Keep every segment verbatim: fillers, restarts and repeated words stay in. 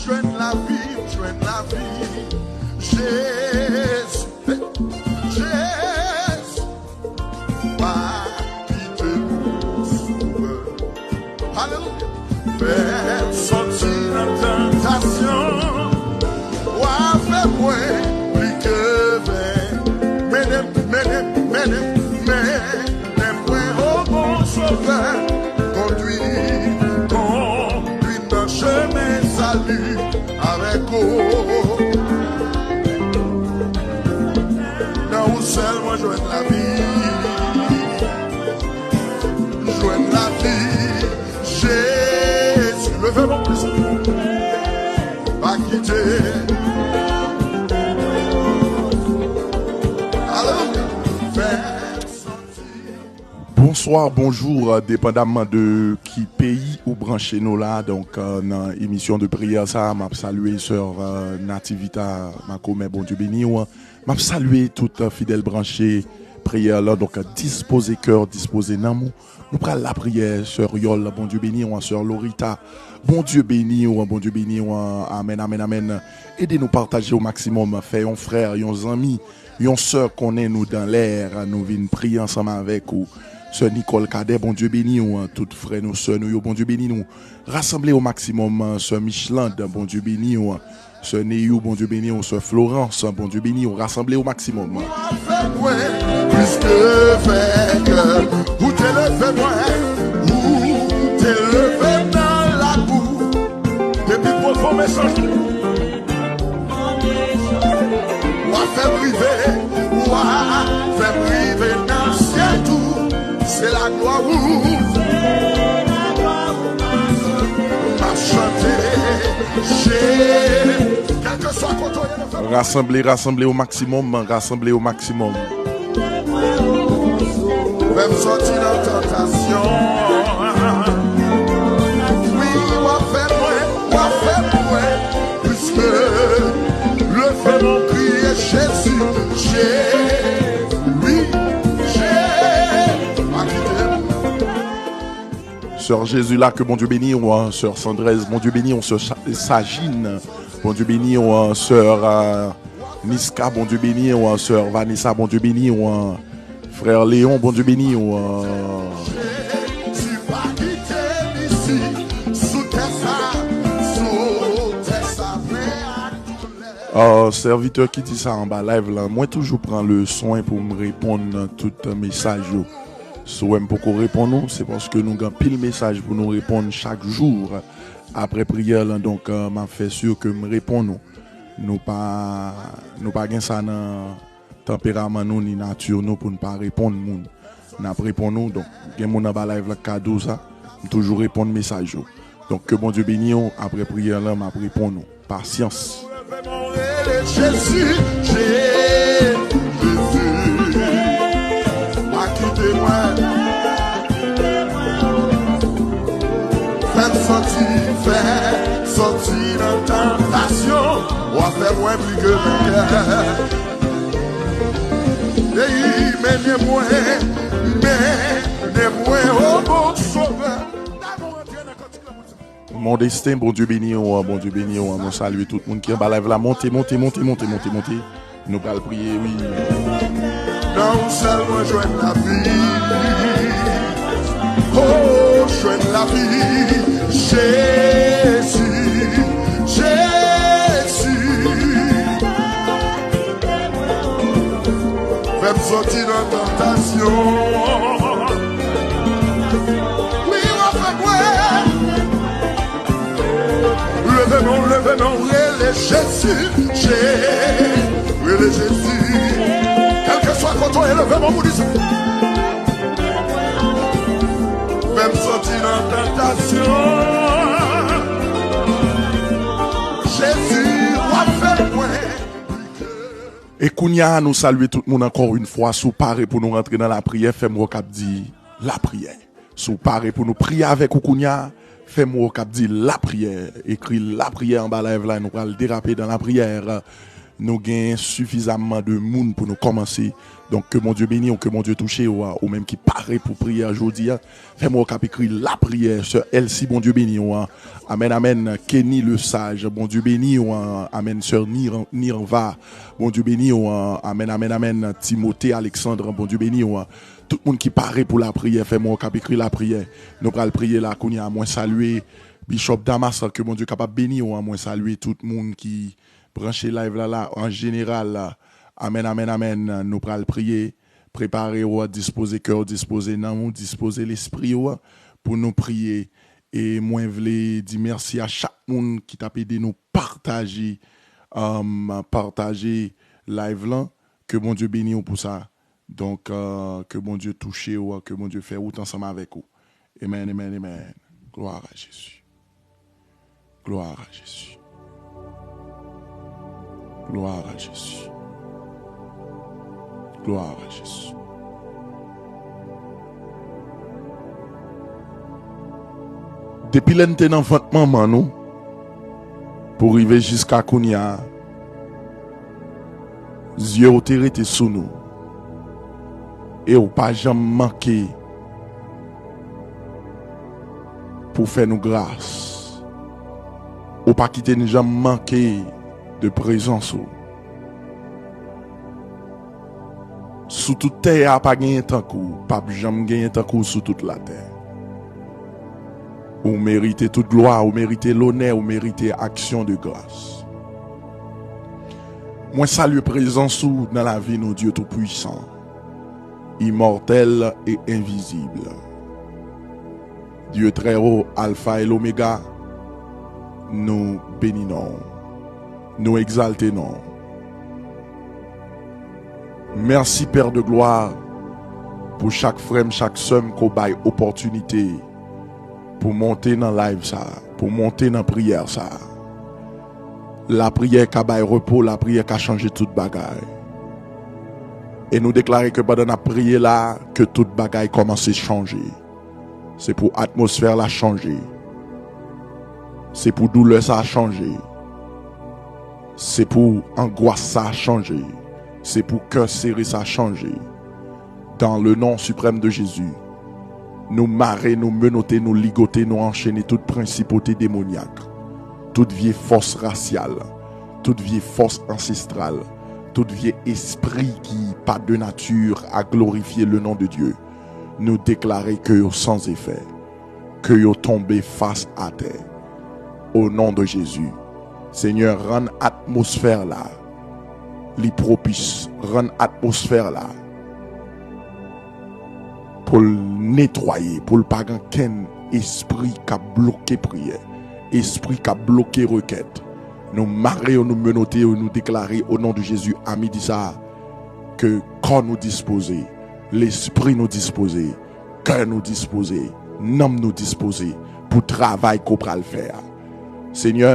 Jwenn lavi, jwenn lavi. Jezi, Jezi, pa kite nou, Sovè. Alelouya. Fè m sòti nan tantasyon. W a fè mwen pli ke vè. Mennen m, mennen m, mennen m, mennen m, mwen, o bon Sovè. Kondwi, kondwi m nan chemen sali avèk ou. Nan ou sèl mwen jwenn lavi. Jwenn lavi. Jezi, leve non plis. Pa kite. Alelouya. Fè m sòti. Bonswa, bonjou, euh, depandamman de ki peyi ou branche nou la. Donk, euh, nan emisyon de priyè sa, m ap salye sè, euh, Nativita Makomè, Bondye beni w. M ap salye tout, euh, fidèl branche priyè la. Donk, euh, dispoze kè w, dispoze nanm ou. Nou pral lapriyè, sè Yòl, Bondye beni w, sè Lorita, Bondye beni w, Bondye beni w, amèn, amèn, amèn. Ede nou pataje o maksimòm, fè yon frè, yon zanmi, yon sè konnen nou dan lè, nou vin priye ansanm avèk ou. Sè Nicole Cadet, Bondye beni w, tout frè nou, sè nou yo, Bondye beni nou. Rasanble o maksimòm, sè Michelande, Bondye beni w. Sè Neyou, Bondye beni w. Sè Florence, Bondye beni w. Rasanble o maksimòm. Ou te leve mwen, ou te leve m nan labou. Depi pwofon mesaj ou, w a fè m rive, w a fè m rive nan syèl tou. Se laglwa ou. M ap chante, je, kèlkeswa kote w ye, leve. Rasanble, rasanble o maksimòm, rasanble o maksimòm. Fè m sòti nan tantasyon. Wi, w a fè mwen, w a fè mwen. Piske leve m kriye Jezi, Jezi, wi, Jezi, pa kite m. Sè Jezi la, ke Bondye beni w, sè Sandrez, Bondye beni w, sè Sa-, Sajin, Bondye beni w, sè, euh, Niska, Bondye beni w, sè Vanessa, Bondye beni w, frè Leon, Bondye beni w. Jezi pa kite m isi, sou tè sa, sou tè sa, men ak doulè. Euh, sèvitè ki di sa anba live la, mwen toujou pran le swen pou m reponn nan tout mesaj yo. Si w wè m poko reponn ou, se paske nou gen anpil mesaj pou nou reponn chak jou apre priyè lan. Donk, euh, m ap fè si ke m reponn ou. Nou pa, nou pa gen sa nan tanperaman nou ni nati nou pou n pa reponn moun. N ap reponn ou. Donk, gen moun anba live la k ka di w sa. M toujou reponn mesaj yo. Donk, ke Bondye beni w. Apre priyè lan, m ap reponn ou. Pasyans. Jezi, Jezi, pa kite mwen. Fè m sòti, fè m sòti nan tantasyon. W a fè mwen pli ke venkè. Ey, mennen mwen, mennen mwen, o bon Sovè. Mon Destin, Bondye beni w, Bondye beni w. Mwen salye tout moun ki anba live la. Monte, monte, monte, monte, monte, monte. Nou pral priye, wi. Nan ou sèl mwen jwenn lavi. Oh, jwenn lavi. Jezi, Jezi. Fè m sòti nan tantasyon. Wi, w a fè mwen. Leve non, leve non, rele Jezi, Je-, rele Jezi. Kèlkeswa kote w ye, leve non pou di sa. Fè m sòti nan tantasyon. Jezi, w ap fè mwen. E kounye a, nou salye tout moun ankò yon fwa. Si w pare pou nou rantre nan lapriyè, fè m wè w k ap di lapriyè. Si w pare pou nou priye avèk ou kounye a, fè m wè w k ap di lapriyè. Ekri lapriyè anba live la, nou pral derape dan lapriyè. Nou gen sifizamman de moun pou nou kòmanse. Donk, ke Bondye beni w, ke Bondye touche w, ou menm ki pare pou priyè jodi a. Fè m wè w k ap ekri lapriyè, sè Elsie, Bondye beni w. Amèn, amèn. Kenny Lesage, Bondye beni w. Amèn, sè Nir-, Nirva, Bondye beni w. Amèn, amèn, amèn. Timothée Alexandre, Bondye beni w. Tout moun ki pare pou lapriyè, fè m wè w k ap ekri lapriyè. Nou pral priye la kounye a. Mwen salye Bishop Damas, ke Bondye kapab beni w. Mwen salye tout moun ki branche live la, la, an jeneral. Amèn, amèn, amèn. Nou pral priye. Prepare w, dispoze kè w, dispoze nanm ou, dispoze lespri w pou nou priye. E mwen vle di mèsi a chak moun ki t ap ede nou pataje, um, pataje live lan. Ke Bondye beni w pou sa. Donk, euh, ke Bondye touche w, ke Bondye fè wout ansanm avèk ou. Amen, amen, amen. Gloire à Jésus. Gloire à Jésus. Gloire à Jésus. Gloire à Jésus. Depi lè n te nan vant manman nou, pou rive jiska kounye a, zye w te rete sou nou, e w pa janm manke pou fè nou gras. Ou pa kite n janm manke de prezans ou. Sou tout tè a, pa genyen tankou w, p ap janm genyen tankou w sou tout latè. Ou merite tout glwa, ou merite lonè, ou merite aksyon de gras. Mwen salye prezans ou nan lavi nou, Dye Toupuisan, imòtèl e envizib. Dye trè wo, Alfa e Lomega, nou beni non w. Nou egzalte non w. Mèsi, Pè de glwa, pou chak frè m, chak sè m ke w bay opòtinite pou monte nan live sa, pou monte nan priyè sa. Lapriyè ka bay repo, lapriyè ka chanje tout bagay. E nou deklare ke pandan n ap priye la, ke tout bagay kòmanse chanje. Se pou atmosfè la chanje. Se pou doulè sa chanje. Se pou angwas sa chanje. Se pou kè sere sa chanje. Dans le nom suprême de Jésus, nou mare, nou menote, nou ligote, nou anchene tout prensipote demonyak, tout vye fòs rasyal, tout vye fòs ansestral, tout vye espri ki pa de nati a glorifye le non de Dye. Nou deklare ke yo san efè, ke yo tonbe fas atè. O non de Jezi, Senyè, rann atmosfè la li pwopis, rann atmosfè la pou l netwaye, pou l pa gen kenn espri k ap bloke priyè, espri k ap bloke rekèt. Nou mare yo, nou menote yo, nou deklare o non de Jezi a midi sa a ke kò nou dispoze, lespri nou dispoze, kè nou dispoze, nanm nou dispoze pou travay ke w pral fè a. Senyè,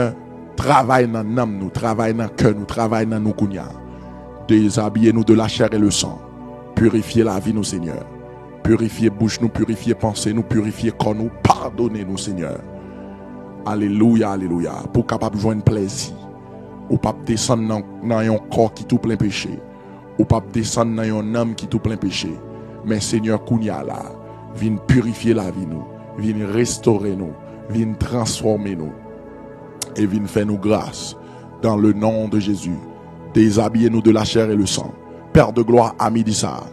travay nan nanm nou, travay nan kè nou, travay nan nou kounye a. Dezabiye nou de la chair et le sang. Pirifye lavi nou, Senyè. Pirifye bouch nou, pirifye panse nou, pirifye kò nou, padone nou, Senyè. Alelouya, alelouya. Pou w kapab jwenn plèzi. Ou p ap desann nan, nan yon kò ki tou plen peche. Ou p ap desann nan yon nanm ki tou plen peche. Men Senyè, kounye a la, vin pirifye lavi nou, vin restore nou, vin transfòme nou, e vin fè nou gras. Dans le nom de Jésus, dezabiye nou de la chair et le sang. Pè de glwa, a midi sa a,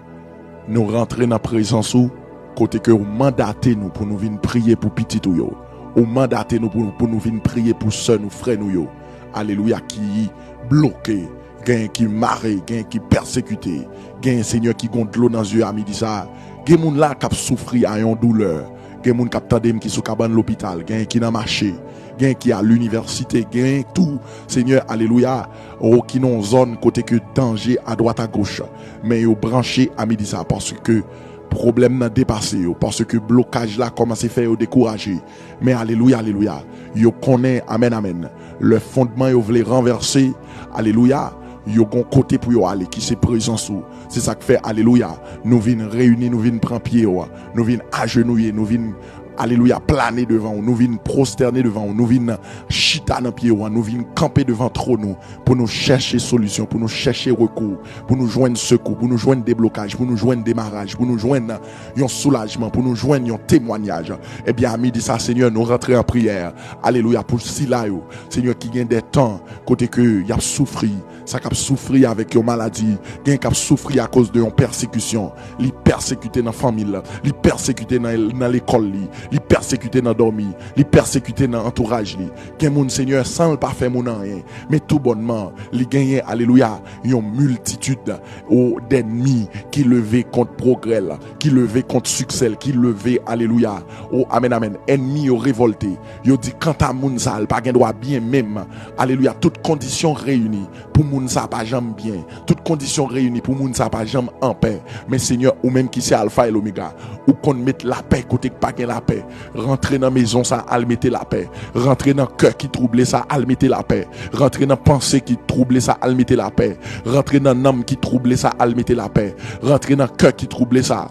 nou rantre nan prezans ou, kote ke ou mandate nou pou nou vin priye pou pitit ou yo. Ou mandate nou pou, pou nou vin priye pou sè nou, frè nou yo. Alelouya, ki bloke, genyen ki mare, genyen ki pèsekite, genyen, Senyè, ki gon dlo nan zye a midi sa a. Gen moun la k ap soufri a yon doulè. Gen moun k ap tande m ki sou kabann lopital, genyen ki nan mache, genyen ki a linivèsite, genyen tou, Senyè, alelouya, o, ki nan yon zòn kote ke danje adwat agoch. Men yo branche a midi sa a, paske pwoblèm nan depase yo, paske blokaj la kòmanse fè yo dekouraje. Men alelouya, alelouya, yo konnen, amèn, amèn, lè fondman yo vle ranvèse, alelouya, yo gon kote pou yo ale, ki se prezans ou. Se sa k fè, alelouya, nou vin reyini, nou vin pran pye yo, nou vin ajenouye, nou vin alelouya, plane devan ou, nou vin pwostène devan ou, nou vin chita nan pye ou an, nou vin kanpe devan twòn ou pou nou chèche solisyon, pou nou chèche rekou, pou nou jwenn sekou, pou nou jwenn deblokaj, pou nou jwenn demaraj, pou nou jwenn yon soulajman, pou nou jwenn yon temwayaj. Ebyen, a midi sa, Senyè, nou rantre an priyè. Alelouya, pou sila yo, Senyè, ki gen de tan kote ke y ap soufri, sa k ap soufri avèk yon maladi, gen k ap soufri akoz de yon pèsekisyon, li pèsekite nan fanmi l, li pèsekite nan, nan lekòl li, li pèsekite nan dòmi, li pèsekite nan antouraj li. Gen moun, Senyè, san l pa fè moun anyen, men toubònman, li genyen, alelouya, yon miltitid, o, dènmi ki leve kont pwogrè l, ki leve kont siksè l, ki leve, alelouya, o, amèn, amèn, ènmi yo revòlte, yo di, kanta moun sa a, l pa gen dwa byen menm, alelouya, tout kondisyon reyini pou moun sa a pa janm byen, tout kondisyon reyini pou moun sa a pa janm anpè. Men Senyè, ou menm ki se Alfa e Lomega, ou konn met lapè kote k pa gen lapè. Rantre nan mezon sa, al mete lapè. Rantre nan kè ki twouble sa, al mete lapè. Rantre nan panse ki twouble sa, al mete lapè. Rantre nan nanm ki twouble sa, al mete lapè. Rantre nan kè ki twouble sa,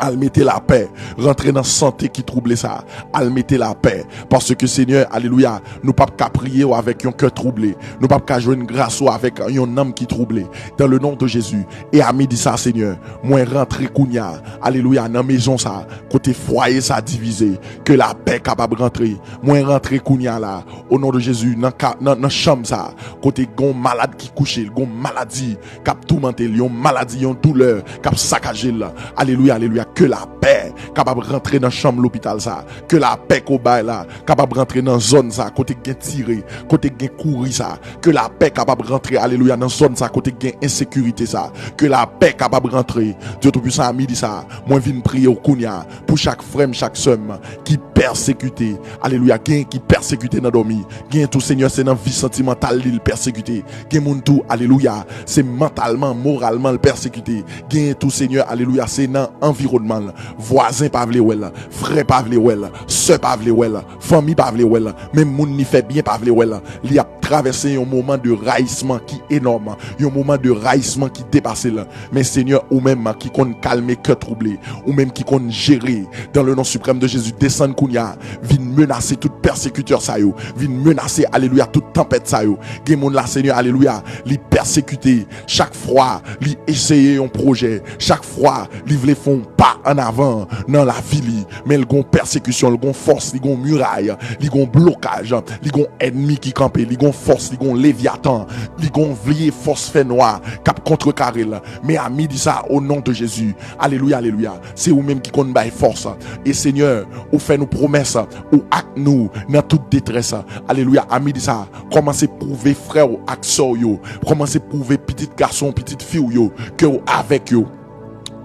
al mete lapè. Rantre nan sante ki twouble sa, al mete lapè. Paske, Senyè, alelouya, nou p ap ka priye w avèk yon kè twouble. Nou p ap ka jwenn gras ou avèk yon nanm ki twouble. Dans le nom de Jésus. E a midi sa, Senyè, mwen rantre kounye a, alelouya, nan mezon sa, kote fwaye sa divize, ke lapè kapab rantre. Mwen rantre kounye a la, o non de Jezi, nan ka, nan, nan chanm sa, kote gon malad ki kouche, gon maladi k ap toumante l, yon maladi, yon doulè k ap sakaje l. Alelouya, alelouya, ke lapè kapab rantre nan chanm lopital sa, ke lapè ke w bay la kapab rantre nan zòn sa, kote gen tire, kote gen kouri sa, ke lapè kapab rantre, alelouya, nan zòn sa, kote gen ensekirite sa, ke lapè kapab rantre. Dye Toupisan, a midi sa, mwen vin priye w kounye a, pou chak frè m, chak sè m ki pèsekite. Alelouya, gen ki pèsekite nan dòmi. Gen tou, Senyè, se nan vi santimantal li l pèsekite. Gen moun tou, alelouya, se mantalman, moralman l pèsekite. Gen tou, Senyè, alelouya, se nan anviwònman l. Vwazen pa vle wè l, frè pa vle wè l, sè pa vle wè l, fanmi pa vle wè l, menm moun li fè byen pa vle wè l. Li ap travèse yon moman de rayisman ki enòm, yon moman de rayisman ki depase l. Men Senyè, ou menm ki konn kalme kè twouble, ou menm ki konn jere, dans le nom suprême de Jésus, desann kounye a, vin menase tout pèsekitè sa yo, vin menase, alelouya, tout tanpèt sa yo. Gen moun la, Senyè, alelouya, li pèsekite chak fwa li eseye yon pwojè, chak fwa li vle fè yon pa ann avan nan lavi li, men l gon pèsekisyon, l gon fòs, li gon miray, li gon blokaj, li gon ènmi ki kanpe, li gon fòs, li gon levyatan, li gon vye fòs fènwa k ap kontrekare l. Men a midi sa, o non de Jezi, alelouya, alelouya, se ou menm ki konn bay fòs. E Senyè, ou fè nou pwomès, ou ak nou nan tout detrès. Alelouya, a midi sa, kòmanse pwouve frè w ak sè w yo, kòmanse pwouve pitit gason w, pitit fi w yo, ke w avèk yo.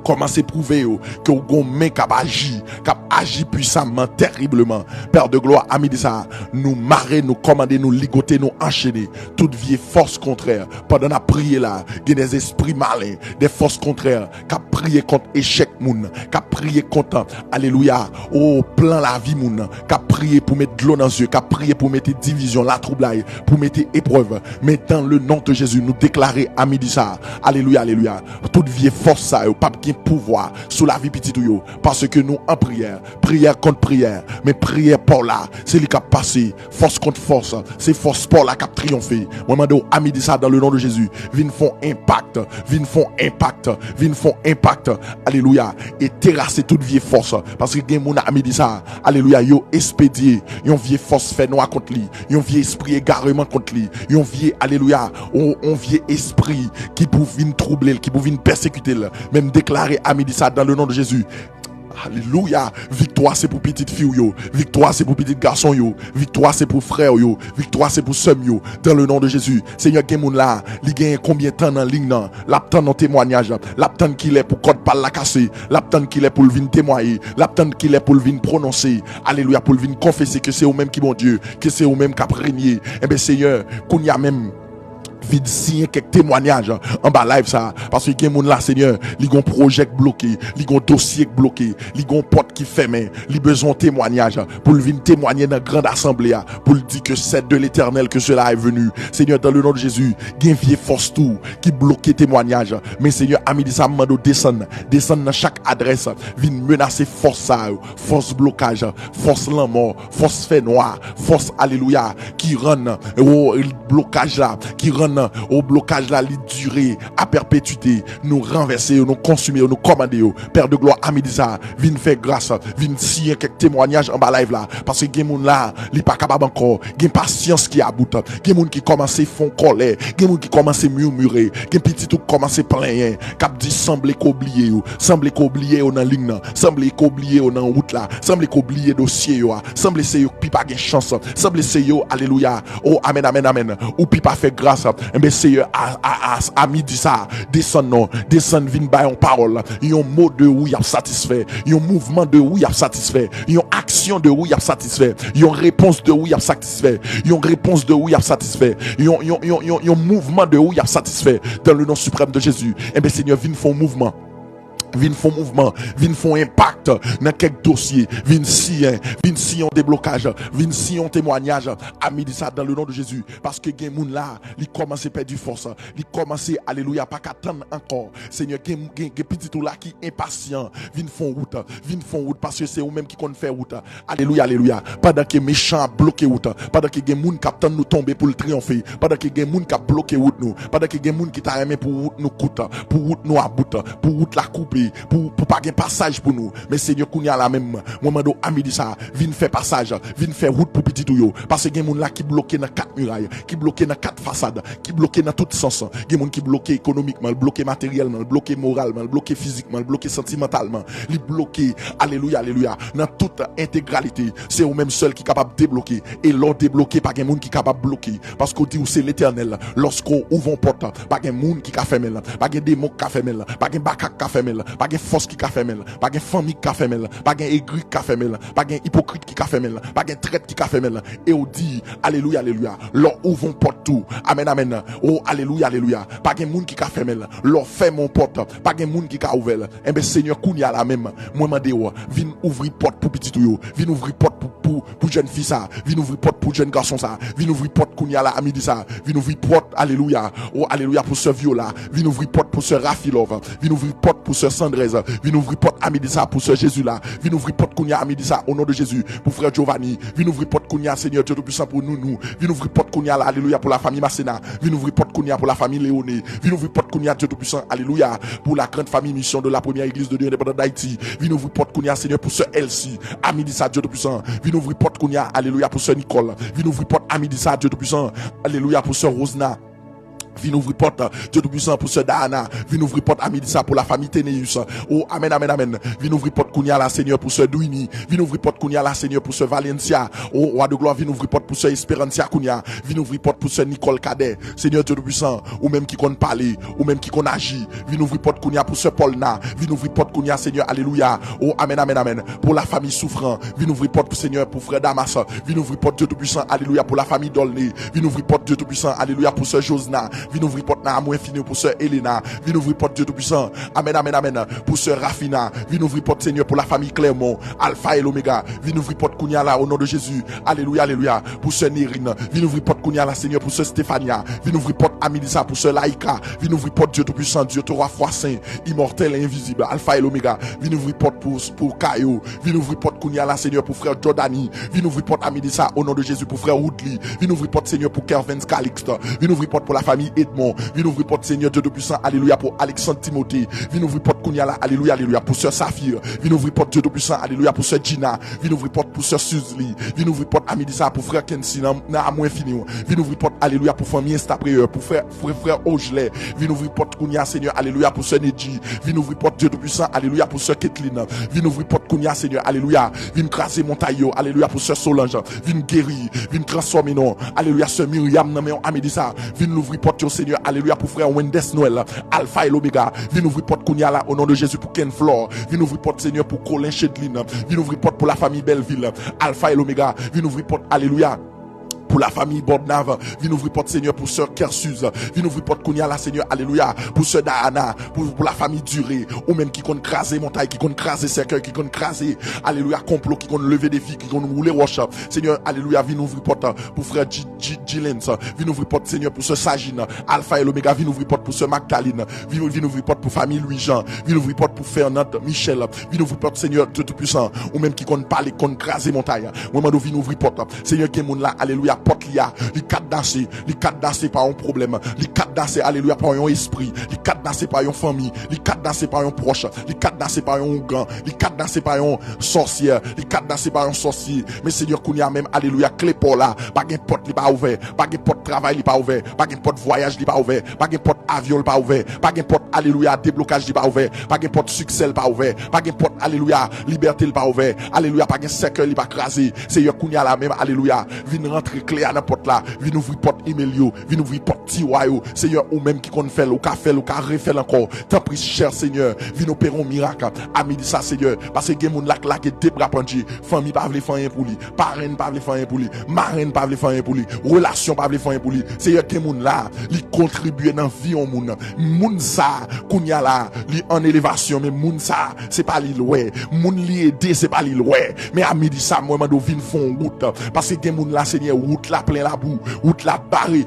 Kòmanse pwouve yo ke w gon men k ap aji, k ap aji pwisamman, tèribleman. Pè de glwa, a midi sa, nou mare, nou kòmande, nou ligote, nou anchene tout vye fòs kontrè. Pandan n ap priye la, gen dèzespri malen, dè fòs kontrè k ap priye kont echèk moun, k ap priye kont, alelouya, o plan lavi moun, k ap priye pou met dlo nan zye, k ap priye pou mete divizyon, latwoublay, pou mete eprèv. Men dans le nom de Jezi, nou deklare a midi sa, alelouya, alelouya, tout vye fòs sa yo p ap gen pouvwa sou lavi pitit ou yo, paske nou an priyè, priyè kont priyè, men priyè pa w la, se li k ap pase, fòs kont fòs, se fòs pa w la k ap triyonfe. Mwen mande w a midi sa, dans le nom de Jezi, vin fè yon enpak, vin fè yon enpak, vin fè yon enpak, alelouya, e terase tout vye fòs, paske gen moun a midi sa, alelouya, yo espedye yon vye fòs fènwa kont li, yon vye espri egareman kont li, yon vye, alelouya, yon, yon vye espri ki pou vin twouble l, ki pou vin pèsekite l. Men m deklare a midi sa, dans le nom de Jezi, alelouya, viktwa se pou pitit fi w yo, viktwa se pou pitit gason yo, viktwa se pou frè w yo, viktwa se pou sè m yo, dans le nom de Jezi. Senyè, gen moun la, li genyen konbyen tan nan liy nan, l ap tann yon temwayaj, l ap tann kilè pou kòd pa l la kase, l ap tann kilè pou l vin temwaye, l ap tann kilè pou l vin pwononse, alelouya, pou l vin konfese ke se ou menm ki Bondye, ke se ou menm k ap renye. Enben, Senyè, kounye a menm, vin siyen kèk temwanyaj anba live sa a. Paske gen moun la, Senyè, li gon pwojè k bloke, li gon dosye k bloke, li gon pòt ki fèmen, li bezwen yon temwanyaj pou l vin temwanye nan grand asanble a, pou l di que c'est de l'Éternel que cela est venu. Senyè, dans le nom de Jésus, gen vye fòs tou ki bloke temwanyaj. Men Senyè, a midi sa, m mande w desann, desann nan chak adrès, vin menase fòs sa yo, fòs blokaj, fòs lanmò, fòs fènwa, fòs, alelouya, ki rann, o, blokaj la, ki rann, o, blokaj la, li dire a pèpetite. Nou ranvèse yo, nou konsime yo, nou kòmande yo. Pè de glwa, a midi sa, vin fè gras, vin siyen kèk temwanyaj anba live la. Paske gen moun la, li pa kapab ankò. Gen pasyans ki about. Gen moun ki kòmanse fon kòlè. Gen moun ki kòmanse mimire. Gen pitit ou ki kòmanse plenyen. K ap di sanble ke w bliye yo. Sanble ke w bliye yo nan liy nan. Sanble ke w bliye yo nan wout la. Sanble ke w bliye dosye yo a. Sanble se yo ki pi pa gen chans. Sanble se yo, alelouya. O, amèn, amèn, amèn. Ou pi pa fè gras. Enben, Seyè, a, a, a, a midi sa, desann non. Desann vin bay yon pawòl. Yon mo de ou y ap satisfè. Yon mouvman de ou y ap satisfè. Yon aksyon de ou y ap satisfè. Yon repons de ou y ap satisfè. Yon repons de ou y ap satisfè. Yon, yon, yon, yon, yon mouvman de ou y ap satisfè. Dans le nom suprême de Jésus. Enben, Senyè, vin fè yon mouvman. Vin fè yon mouvman, vin fè yon enpak nan kèk dosye, vin siyen, vin siyen yon deblokaj, vin siyen yon temwanyaj a midi sa, dans le nom de Jésus. Paske gen moun la, li kòmanse pèdi fòs, li kòmanse, alelouya, pa ka tann ankò. Senyè, gen, gen, gen pitit ou la ki enpasyan, vin fè yon wout, vin fè yon wout, paske se ou menm ki konn fè wout. Alelouya, alelouya. Pandan ke mechan ap bloke wout, pandan ke gen moun k ap tann nou tonbe pou l triyonfe, pandan ke gen moun k ap bloke wout nou, pandan ke gen moun ki ta renmen pou wout nou kout, pou wout nou about, pou wout la koupe, pou, pou pa gen pasaj pou nou. Men Senyè, kounye a la menm, mwen mande w a midi sa, vin fè pasaj, vin fè wout pou pitit ou yo. Paske gen moun la ki bloke nan kat miray, ki bloke nan kat fasad, ki bloke nan tout sans. Gen moun ki bloke ekonomikman, l bloke materyèlman, l bloke moralman, l bloke fizikman, l bloke santimantalman. Li bloke, alelouya, alelouya, nan tout entegralite. Se ou menm sèl ki kapab debloke. E lè w debloke, pa gen moun ki kapab bloke. Paske w di ou se Letènèl. Lòske w ouvè yon pòt, pa gen moun ki ka fèmen l. Pa gen demon ki ka fèmen l. Pa gen baka ki ka fèmen l. Pa gen fòs ki ka fèmen l. Pa gen fanmi ki ka fèmen l. Pa gen egri ki ka fèmen l. Pa gen ipokrit ki ka fèmen l. Pa gen trèt ki ka fèmen l. E w di, alelouya, alelouya. Lè w ouvè yon pòt tou. Amèn, amèn. O, alelouya, alelouya. Pa gen moun ki ka fèmen l. Lè w fèmen yon pòt, pa gen moun ki ka ouvè l. Enben, Senyè, kounye a la menm, mwen mande w, vin ouvri pòt pou pitit ou yo. Vin ouvri pòt pou, pou, pou jèn fi sa. Vin ouvri pòt pou jèn gason sa. Vin ouvri pòt kounye a la, a midi sa. Vin ouvri pòt, alelouya. O, alelouya, pou sè Viola. Vin ouvri pòt pou sè Rafi Love. Vin ouvri pòt pou sè Sandrez. Vin ouvri pòt a midi sa pou sè Jezi la. Vin ouvri pòt kounye a, a midi sa, o non de Jezi, pou frè Giovanni. Vin ouvri pòt kounye a, Senyè Dye Toupisan, pou Nounou. Vin ouvri pòt kounye a la, alelouya, pou lafami Masena. Vin ouvri pòt kounye a pou lafami Leone. Vin ouvri pòt kounye a, Dye Toupisan, alelouya, pou la grande famille mission de la Première Église de Dieu Indépendante d'Haïti. Vin ouvri pòt kounye a, Senyè, pou sè Elsie. A midi sa, Dye Toupisan. Vin ouvri pòt kounye a, alelouya, pou sè Nicole. Vin ouvri pòt a midi sa, Dye Toupisan, alelouya, pou sè Rosna. Vin ouvri pòt, Dye Toupisan, pou sè Dayana. Vin ouvri pòt a midi sa pou lafami Teneus. O, amèn, amèn, amèn. Vin ouvri pòt kounye a la, Senyè, pou sè Dwini. Vin ouvri pòt kounye a la, Senyè, pou sè Valencia. O, Wa de glwa, vin ouvri pòt pou sè Esperancia kounye a. Vin ouvri pòt pou sè Nicole Cadet. Senyè Dye Toupisan, ou menm ki konn pale, ou menm ki konn aji. Vin ouvri pòt kounye a pou sè Paulna. Vin ouvri pòt kounye a, Senyè, alelouya. O, amèn, amèn, amèn. Pou lafami Soufran. Vin ouvri pòt pou Senyè, pou frè Damas. Vin ouvri pòt, Dye Toupisan, alelouya, pou lafami Dolne. Vin ouvri pòt, Dye Toupisan, alelouya, pou sè Josna. Vin ouvri pòt nan amou enfini pou sè Elena. Vin ouvri pòt, Dye Toupisan. Amèn, amèn, amèn. Pou sè Rafina. Vin ouvri pòt, Senyè, pou lafami Clermont. Alfa e Lomega. Vin ouvri pòt kounye a la, o non de Jezi. Alelouya, alelouya. Pou sè Nerine. Vin ouvri pòt kounye a la, Senyè, pou sè Stefania. Vin ouvri pòt a midi sa pou sè Laïka. Vin ouvri pòt, Dye Toupisan, Dye twa fwa sen, imòtèl e envizib, Alfa e Lomega. Vin ouvri pòt pou, pou Kayo. Vin ouvri pòt kounye a la, Senyè, pou frè Jordani. Vin ouvri pòt a midi sa, o non de Jezi, pou frè Woodly. Vin ouvri pòt, Senyè, pou Kervens Calixte. Vin ouvri pòt pou lafami Edmond. Vin ouvri pòt, Senyè Dye Toupisan, alelouya, pou Alexandre Timothée. Vin ouvri pòt kounye a la, alelouya, alelouya, pou sè Safir. Vin ouvri pòt, Dye Toupisan, alelouya, pou sè Gina. Vin ouvri pòt pou sè Suzli. Vin ouvri pòt a midi sa pou frè Kensi nan, nan amou enfini w. Vin ouvri pòt, alelouya, pou fanmi Estapreyè, pou frè, frè, frè Ojlè. Vin ouvri pòt kounye a, Senyè, alelouya, pou sè Nedji. Vin ouvri pòt, Dye Toupisan, alelouya, pou sè Ketlin. Vin ouvri pòt kounye a, Senyè, alelouya. Vin kraze montay yo, alelouya, pou sè Solange. Vin geri, vin transfòme non, alelouya, sè Miriam nan men w a midi sa. Vin louvri pòt yo, Senyè, alelouya, pou frè Wendes Noël, Alfa e Lomega. Vin ouvri pòt kounye a la, o non de Jezi, pou Ken Flor. Vin ouvri pòt, Senyè, pou Colin Chedlin. Vin ouvri pòt pou lafami Bèlvil, Alfa e Lomega. Vin ouvri pòt, alelouya, Pou lafanmi Bordenave, vin ouvri pòt, Senyè, pou sè Kersuze. Vin ouvri pòt kounye a la, Senyè, alelouya, pou sè Diana, pou, pou lafanmi Duré, ou menm ki konn kraze montay, ki konn kraze sèkèy, ki konn kraze, alelouya, konplo, ki konn leve defi, ki konn woule wòch. Senyè, alelouya, vin ouvri pòt pou frè G-, G-, Gilens. Vin ouvri pòt, Senyè, pou sè Sajin. Alfa e Omega, vin ouvri pòt pou sè Magdalin. Vin, vin ouvri pòt pou fanmi Louis Jean. Vin ouvri pòt pou Fernand Michel. Vin ouvri pòt, Senyè, Dieu Tout-Puissant. Ou menm ki konn pale, ki konn kraze montay. Mwen mande w vin ouvri pòt. Senyè, gen moun la, alelouya, pòt li a, li kadnase, li kadnase pa yon pwoblèm, li kadnase, alelouya, pa yon espri, li kadnase pa yon fanmi, li kadnase pa yon pwòch, li kadnase pa yon ougan, li kadnase pa yon sòsyè, li kadnase pa yon sòsye. Men Senyè, kounye a menm, alelouya, kle pò la, pa gen pòt li pa ouvè, pa gen pòt travay li pa ouvè, pa gen pòt vwayaj li pa ouvè, pa gen pòt avyon li pa ouvè, pa gen pòt, alelouya, deblokaj li pa ouvè, pa gen pòt siksè li pa ouvè, pa gen pòt, alelouya, libète li pa ouvè, alelouya, pa gen sèkèy li pa kraze. Senyè, kounye a la menm, alelouya, vin rantre kle a nan pòt la, vin ouvri pòt imèl yo, vin ouvri pòt tiwa yo. Senyè, ou menm ki konn fè l, ou ka fè l, ou ka refè l ankò. Tanpri, chè Senyè, vin opere yon mirak a midi sa, Senyè, paske gen moun la k lage de bra pandje, fanmi pa vle fè anyen pou li, parenn pa vle fè anyen pou li, marenn pa vle fè anyen pou li, relasyon pa vle fè anyen pou li. Senyè, gen moun la, li kontribye nan vi yon moun. Moun sa, kounye a la, li an elevasyon, men moun sa, se pa li l wè. Moun li ede, se pa li l wè. Men a midi sa, mwen mande w vin fè yon wout. Paske gen moun la, Senyè, wout la plen labou, wout la bare.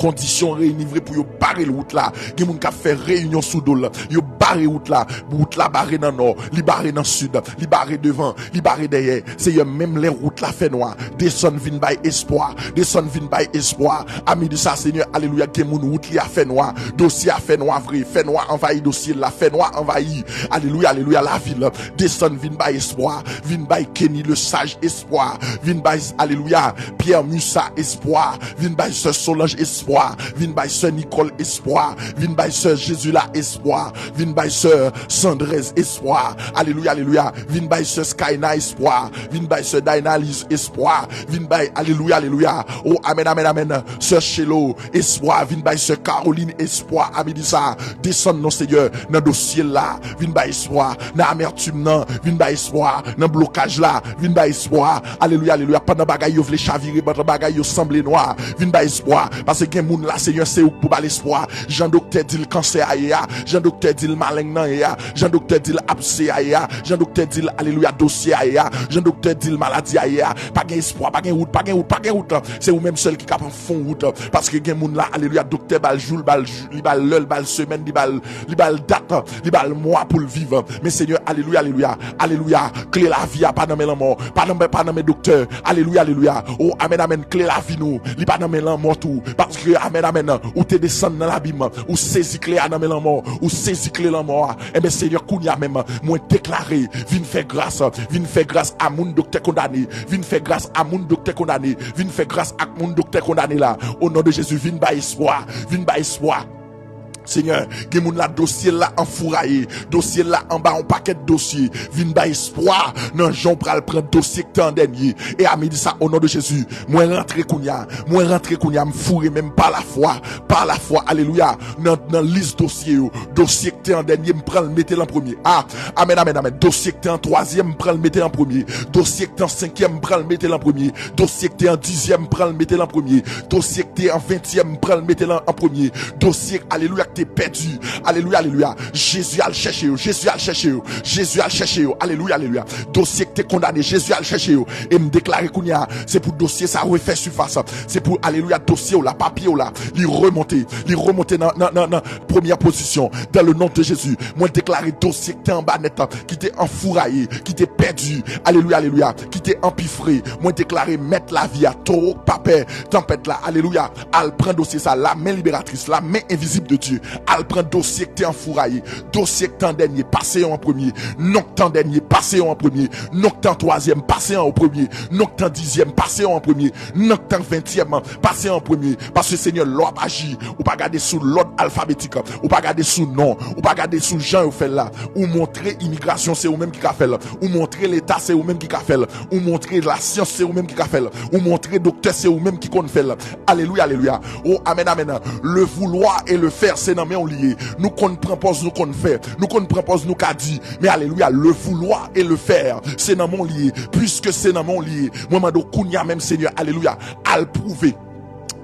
Kondisyon reyini vre pou yo bare l wout la. Gen moun k ap fè reyinyon sou do l. Yo bare wout la. Wout la bare nan nò, li bare nan sid, li bare devan, li bare dèyè. Seyè, menm lè wout la fè nwa, desann vin bay espwa. Desann vin bay espwa. A midi sa, Senyè, alelouya, gen moun wout li a fè nwa, dosye a fè nwa vre, fè nwa anvayi dosye l la, fè nwa anvayi, alelouya, alelouya, lavi l. Desann vin bay espwa, vin bay Kenny Lesage espwa, vin bay, alelouya, Pierre Musa espwa, vin bay sè Solange espwa, vin bay sè Nicole espwa, vin bay sè Jezila espwa, vin bay sè Sandrez espwa, alelouya, alelouya, vin bay sè Skyna espwa, vin bay sè Dainalise espwa, vin bay, alelouya, alelouya, o, amèn, amèn, amèn, sè Shelo espwa, vin bay sè Caroline espwa, a midi sa, desann non, Seyè, nan dosye la, vin bay espwa, nan amètim nan, vin bay espwa, nan blokaj la, vin bay espwa, alelouya, alelouya, pandan bagay yo vle chavire, pandan bagay yo sanble nwa, vin bay espwa, paske gen moun la, Seyè, se ou k pou ba l espwa, jan doktè di l kansè a ye a, jan doktè di l maleng nan ye a, jan doktè di l abse a ye a, jan doktè di l, alelouya, dosye a ye a, jan doktè di l maladi a ye a, pa gen espwa, pa gen wout, pa gen wout, pa gen wout, se ou menm sèl ki ka fè yon wout, paske gen moun la, alelouya, doktè ba l jou, l ba l jou, li ba l lè, li ba l semèn, li ba l, li ba l dat, li ba l mwa pou l viv. Men Seyè, alelouya, alelouya, alelouya, kle lavi a pa nan men lanmò, pa nan men, pa nan men doktè, alelouya, alelouya, o, amèn, amèn, kle lavi nou, li pa nan men lanmò tou, paske, amèn, amèn, ou te desann nan labim, ou sezi kle a nan men lanmò, ou sezi kle lanmò a, enben, Seyè, kounye a menm, mwen deklare, vin fè gras, vin fè gras a moun doktè kondane, vin fè gras a moun doktè kondane, vin fè gras ak moun doktè kondane la, o non de Jezi, vin bay espwa, vin bay espwa. Seyè, gen moun la, dosye l la anfouraye, dosye l la anba yon pakèt dosye, vin bay espwa nan jan w pral pran dosye k te an dènye. E a midi sa, o non de Jezi, mwen rantre kounye a, mwen rantre kounye a, m foure men m pa lafwa, pa lafwa, alelouya, nan, nan lis dosye yo, dosye k te an dènye, m pran l mete l an premye. A, amèn, amèn, amèn, dosye k te an twazyèm, m pran l mete l an premye, dosye k te an senkyèm, m pran l mete l an premye, dosye k te an dizyèm, m pran l mete l an premye, dosye k te an ventyèm, m pran l mete l an, an premye, dosye, alelouya, k te pèdi, alelouya, alelouya, Jezi al chèche yo, Jezi al chèche yo, Jezi al chèche yo, alelouya, alelouya, dosye k te kondane, Jezi al chèche yo, e m deklare kounye a, se pou dosye sa refè sifas, se pou, alelouya, dosye w la, papye w la, li remonte, li remonte nan, nan, nan, nan premyè pozisyon, dans le nom de Jésus, mwen deklare dosye k te anba nèt, ki te anfouraye, ki te pèdi, alelouya, alelouya, ki te anpifre, mwen deklare mèt lavi a, towo k pa pè tanpèt la, alelouya, al pran dosye sa, la men liberatris, la men envizib de Dye, al pran dosye k te anfouraye, dosye k te an dènye, pase yo an premye, non k te an dènye, pase yo an premye, non k te an twazyèm, pase yo an premye, non k te an dizyèm, pase yo an premye, non k te an ventyèm, pase yo an premye, paske Seyè, lè w ap aji, ou pa gade sou lòd alfabetik. Ou pa gade sou non, ou pa gade sou jan yo fè l la. Ou montre imigrasyon se ou menm ki ka fè l. Ou montre leta se ou menm ki ka fè l. Ou montre lasyans se ou menm ki ka fè l. Ou montre doktè se ou menm ki konn fè l. Alelouya, alelouya. O, amèn, amèn. Le vouloir et le faire, se nan men w li ye. Nou konn pran pòz, nou konn fè. Nou konn pran pòz, nou ka di. Men alelouya, le vouloir et le faire, se nan men w li ye. Piske se nan men w li ye, mwen mande w kounye a menm, Senyè, alelouya, al pwouve.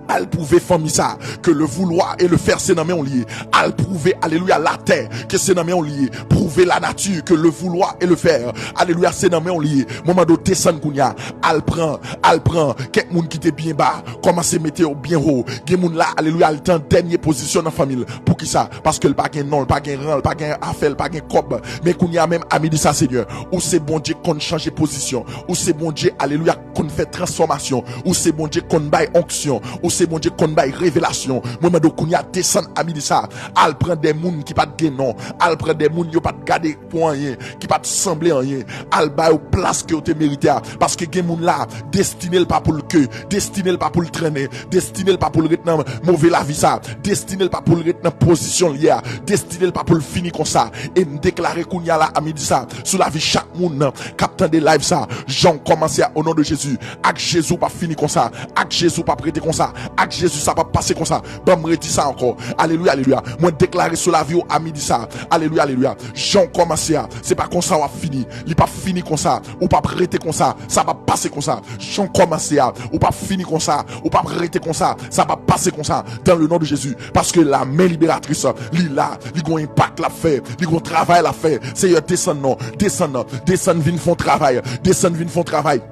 Al pwouve fanmi sa ke le vouloir et le faire se nan men w li ye. Al pwouve, alelouya, latè ke se nan men w li ye. Pwouve lanati ke le vouloir et le faire, alelouya, se nan men w li ye. Mwen mande w desann kounye a. Al pran, al pran kèk moun ki te byen ba, kòmanse mete yo byen wo. Gen moun la, alelouya, li te an dènye pozisyon nan fanmi l. Poukisa? Paske l pa gen non, l pa gen ran, l pa gen afè, l pa gen kòb. Men kounye a menm, a midi sa, Senyè, ou se Bondye k konn chanje pozisyon. Ou se Bondye, alelouya, konn fè transfòmasyon. Ou se Bondye konn bay onksyon. Ou se Bondye konn bay revelasyon. Mwen mande w kounye a desann a midi sa. Al pran de moun ki pa t gen non. Al pran de moun yo pa t gade pou anyen, ki pa t sanble anyen. Al ba yo plas ke yo te merite a. Paske gen moun la, destine l pa pou l ke, destine l pa pou l trennen, destine l pa pou l ret nan move lavi sa, destine l pa pou l ret nan pozisyon l ye a, destine l pa pou l fini konsa. E m deklare kounye a la a midi sa, sou lavi chak moun k ap tande live sa, jan w kòmanse a, o non de Jezi, ak Jezi w p ap fini konsa, ak Jezi w p ap rete konsa, ak Jezi sa p ap pase konsa. Ban m redi sa ankò. Alelouya, alelouya. Mwen deklare sou lavi w a midi sa, alelouya, alelouya, jan w kòmanse a, se pa konsa w ap fini. Li p ap fini konsa. Ou p ap rete konsa. Sa p ap pase konsa. Jan w kòmanse a, ou p ap fini konsa. Ou p ap rete konsa. Sa p ap pase konsa. Dans le nom de Jésus. Paske lamen liberatris, li la. Li gon enpak l ap fè. Li gon travay l ap fè. Seyè, desann non. Desann non. Desann vin fè yon travay. Desann vin fè yon travay.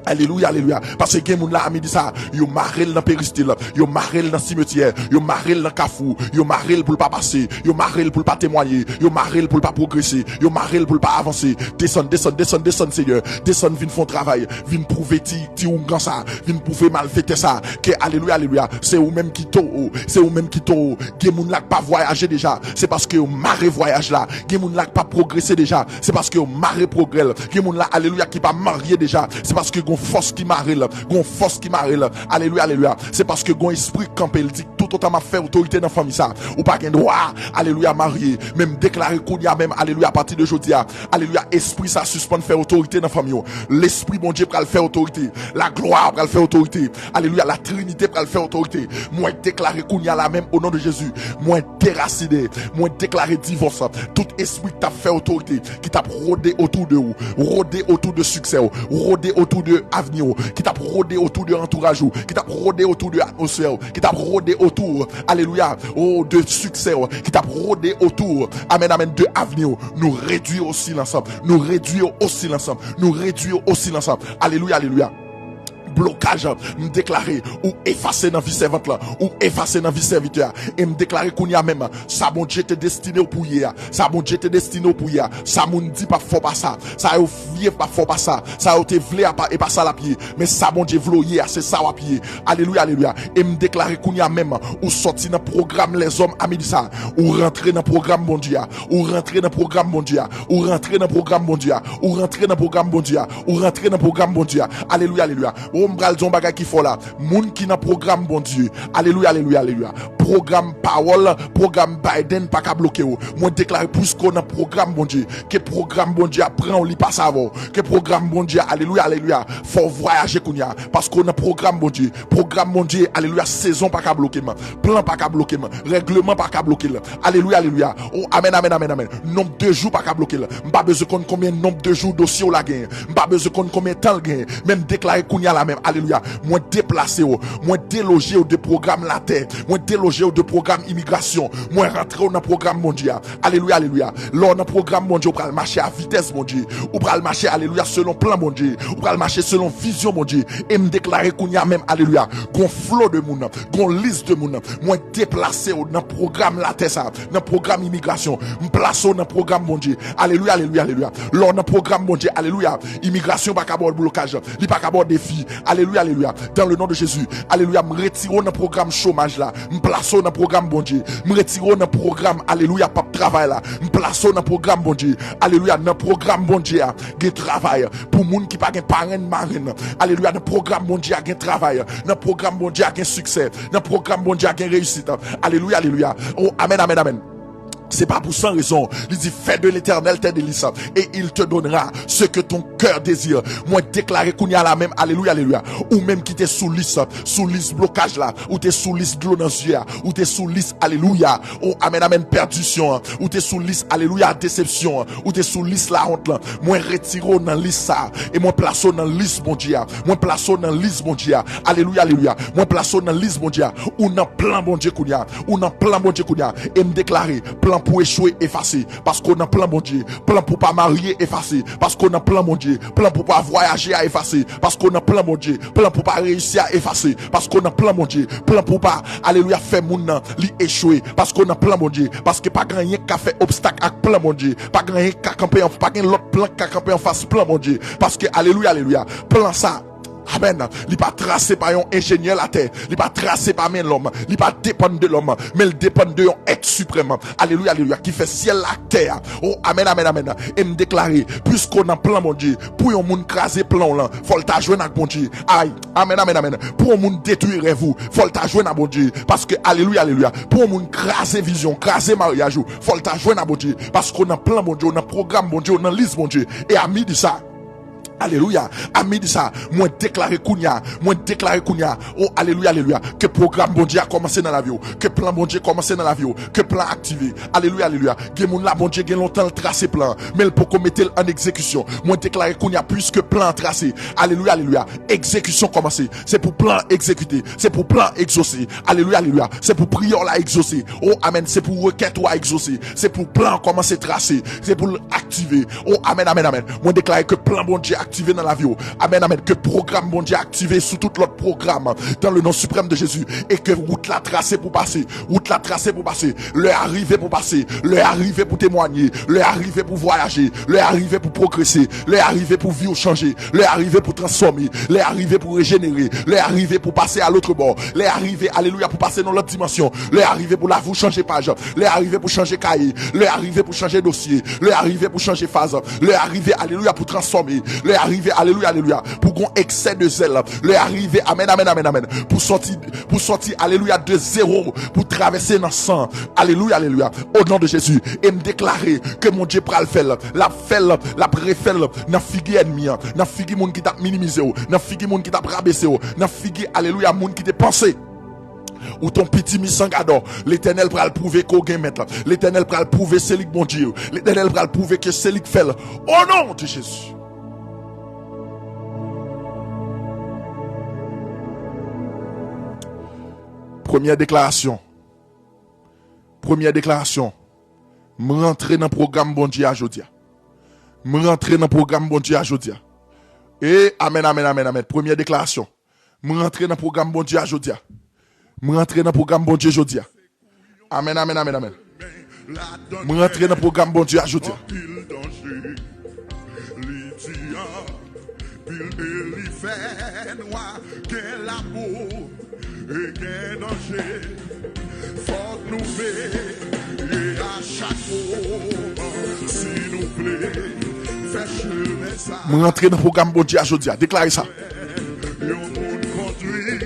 Alelouya, alelouya. Paske gen moun la a midi sa, yo mare l nan peristil, yo mare l nan simetyè, yo mare l nan kafou, yo mare l pou l pa pase, yo mare l pou l pa temwaye, yo mare l pou l pa pwogrese, yo mare l pou l pa avanse. Desann, desann, desann, desann, Senyè. Desann vin fè yon travay, vin pwouve ti, ti oungan sa, vin pwouve malfektè sa, ke, alelouya, alelouya, se ou menm ki towo, se ou menm ki towo. Gen moun la k pa vwayaje deja, se paske yo mare vwayaj la. Gen moun la k pa pwogrese deja, se paske yo mare pwogrè l. Gen moun la, alelouya, ki pa marye deja, se paske gon fòs ki mare l, gon fòs ki mare l. Alelouya, alelouya. Se paske gon espri k kanpe l, di, toutotan m ap fè otorite nan fanmi sa, ou pa gen dwa, alelouya, marye. Men m deklare kounye a menm, alelouya, apati de jodi a, alelouya, espri sa sispann fè otorite nan fanmi w. Lespri Bondye pral fè otorite. Laglwa pral fè otorite. Alelouya, la Trinite pral fè otorite. Mwen deklare kounye a la menm, o non de Jezi, mwen derasine, mwen deklare divòs. Tout espri ki t ap fè otorite, ki t ap rode otou de ou, rode otou de siksè w, rode otou de avni w, ki t ap rode otou de antouraj ou, ki t ap rode otou de atmosfè w, ki t ap rode otou, alelouya, o, de siksè w, ki t ap rode otou, amèn, amèn, de avni w, nou redwi yo o silans. Nou redwi yo o silans. Nou redwi yo o silans. Alelouya, alelouya. Blokaj, m deklare, ou efase nan vi sèvant lan, ou efase nan vi sèvitè a. E m deklare kounye a menm, sa Bondye te destine w pou ye a, sa Bondye te destine w pou ye a, sa moun di p ap fè w pa sa, sa yo vle p ap fè w pa sa, sa yo te vle a pa, e pa sa l ap ye, men sa Bondye vle w ye a, se sa w ap ye. Alelouya, alelouya. E m deklare kounye a menm, ou sòti nan pwogram lèzòm a midi sa, ou rantre nan pwogram Bondye a, ou rantre nan pwogram Bondye a, ou rantre nan pwogram Bondye a, ou rantre nan pwogram Bondye a, ou rantre nan pwogram Bondye a. Alelouya, alelouya. O, m pral di yon bagay ki fò la. Moun ki nan pwogram Bondye, alelouya, alelouya, alelouya. Pwogram pawòl, pwogram Biden pa ka bloke w. Mwen deklare, piske w nan pwogram Bondye, ke pwogram Bondye a pran w, li pase avè w. Ke pwogram Bondye a, alelouya, alelouya, fè w vwayaje kounye a. Paske w nan pwogram Bondye. Pwogram Bondye, alelouya, sezon pa ka bloke m. Plan pa ka bloke m. Règleman pa ka bloke l. Alelouya, alelouya. O, amèn, amèn, amèn, amèn. Nonb de jou pa ka bloke l. M pa bezwen konn konbyen nonb de jou dosye w la genyen. M pa bezwen konn konbyen tan l genyen. Men m deklare kounye a la menm. Alelouya. Mwen deplase w. Mwen deloje w de pwogram latè. Mwen deloje w de pwogram imigrasyon. Mwen rantre w nan pwogram Bondye a. Alelouya, alelouya. Lè w nan pwogram Bondye, ou pral mache a vitès Bondye. Ou pral mache, alelouya, selon plan Bondye. Ou pral mache selon vizyon Bondye. E m deklare kounye a menm, alelouya, gon flo de moun, gon lis de moun. Mwen deplase w nan pwogram latè sa, nan pwogram imigrasyon. M plase w nan pwogram Bondye. Alelouya, alelouya, alelouya. Lè w nan pwogram Bondye, alelouya, imigrasyon pa ka ba w blokaj. Li pa ka ba w defi. Alelouya, alelouya. Dans le nom de Jésus. Alelouya. M retire w nan pwogram chomaj la. M plase w nan pwogram Bondye. M retire w nan pwogram, alelouya, p ap travay la. M plase w nan pwogram Bondye. Alelouya. Nan pwogram Bondye a, gen travay. Pou moun ki pa gen parenn, marenn. Alelouya. Nan pwogram Bondye a, gen travay. Nan pwogram Bondye a, gen siksè. Nan pwogram Bondye a, gen reyisit. Alelouya, alelouya. Oh, amèn, amèn, amèn. Se pa pou san rezon. Li di, fais de l'Éternel tes délices, et il te donnera ce que ton cœur désire. Mwen deklare kounye a la menm, alelouya, alelouya. Ou menm ki te sou lis, sou lis blokaj la, ou te sou lis dlo nan zye a, ou te sou lis, alelouya. O, amèn, amèn, pèdisyon an, ou te sou lis, alelouya, desepsyon an, ou te sou lis lawont lan. Mwen retire w nan lis sa a, e mwen plase w nan lis Bondye a. Mwen plase w nan lis Bondye a. Alelouya, alelouya. Mwen plase w nan lis Bondye a. Ou nan plan Bondye kounye a. Ou nan plan Bondye kounye a. E m deklare, plan pou echwe efase. Paske w nan plan Bondye. Plan pou pa marye efase. Paske w nan plan Bondye. Plan pou pa vwayaje a efase. Paske w nan plan Bondye. Plan pou pa reyisi a efase. Paske w nan plan Bondye. Plan pou pa, alelouya, fè moun nan li echwe. Paske w nan plan Bondye. Paske pa gen anyen k ka fè obstak ak plan Bondye. Pa gen anyen k ka kanpe an, pa gen lòt plan k ka kanpe anfas plan Bondye. Paske, alelouya, alelouya, plan sa, amèn, li pa trase pa yon enjenyè latè, li pa trase pa men lòm, li pa depann de lòm, men l depann de yon èt siprèm. Alelouya, alelouya, ki fè syèl la ak tè a. O, amèn, amèn, amèn. E m deklare, piske w nan plan Bondye, pou yon moun kraze plan w lan, fò l ta jwenn ak Bondye. Ay, amèn, amèn, amèn. Pou yon moun detwi rèv ou, fò l ta jwenn ak Bondye. Paske, alelouya, alelouya, pou yon moun kraze vizyon, kraze maryaj ou, fò l ta jwenn ak Bondye. Paske w nan plan Bondye, w nan pwogram Bondye, w nan lis Bondye. E a midi sa, alelouya, a midi sa, mwen deklare kounye a, mwen deklare kounye a, o, alelouya, alelouya, ke pwogram Bondye a kòmanse nan lavi w, ke plan Bondye kòmanse nan lavi w, ke plan aktive. Alelouya, alelouya. Gen moun la, Bondye gen lontan l trase plan, men l poko mete l an egzekisyon. Mwen deklare kounye a, piske plan an trase, alelouya, alelouya, egzekisyon kòmanse. Se pou plan an egzekite, se pou plan an egzose. Alelouya, alelouya. Se pou priyè w la egzose. O, amèn. Se pou rekèt ou a egzose. Se pou plan an kòmanse trase. Se pou l aktive. O, amèn, amèn, amèn. Mwen deklare ke plan Bondye aktive nan lavi w. Amèn, amèn. Ke pwogram Bondye aktive sou tout lòt pwogram. Dans le nom suprême de Jésus. E ke wout la trase pou pase. Wout la trase pou pase. Lè a rive pou pase. Lè a rive pou temwanye. Lè a rive pou vwayaje. Lè a rive pou pwogrese. Lè a rive pou vi w chanje. Lè a rive pou transfòme. Lè a rive pou rejenere. Lè a rive pou pase a lòt bò. Lè a rive, alelouya, pou pase nan lòt dimansyon. Lè a rive pou lavi w chanje paj. Lè a rive pou chanje kaye. Lè a rive pou chanje dosye. Lè a rive pou chanje faz. Lè a rive, alelouya, pou transfòme. Lè a rive, alelouya, alelouya, pou gon eksè de zèl. Lè a rive, amèn, amèn, amèn, amèn. Pou sòti, pou sòti, alelouya, de zewo, pou travèse nan san. Alelouya, alelouya. O non de Jezi. E m deklare ke Bondye pral fè l. L ap fè l, l ap refè l nan figi ènmi an, nan figi moun ki t ap minimize w, nan figi moun ki t ap rabese w, nan figi, alelouya, moun ki te panse ou t on piti misangadò. Letènèl pral pwouve ke w gen mèt. Letènèl pral pwouve se li k Bondye. Letènèl pral pwouve ke se li k fè l. O non de Jezi. Premyè deklarasyon. Premyè deklarasyon. M rantre nan pwogram Bondye a jodi a. M rantre nan pwogram Bondye a jodi a. E amèn, amèn, amèn, amèn. Premyè deklarasyon. M rantre nan pwogram Bondye a jodi a. M rantre nan pwogram Bondye jodi a. Amèn, amèn, amèn, amèn. M rantre nan pwogram Bondye a jodi a. Anpil danje, li di anpil e li fè nwa, gen lapou e gen danje. Fòk nou veye a chak moman si nou vle fè chemen sa. M rantre nan pwogram Bondye a jodi a. Deklare sa. Yon moun kondui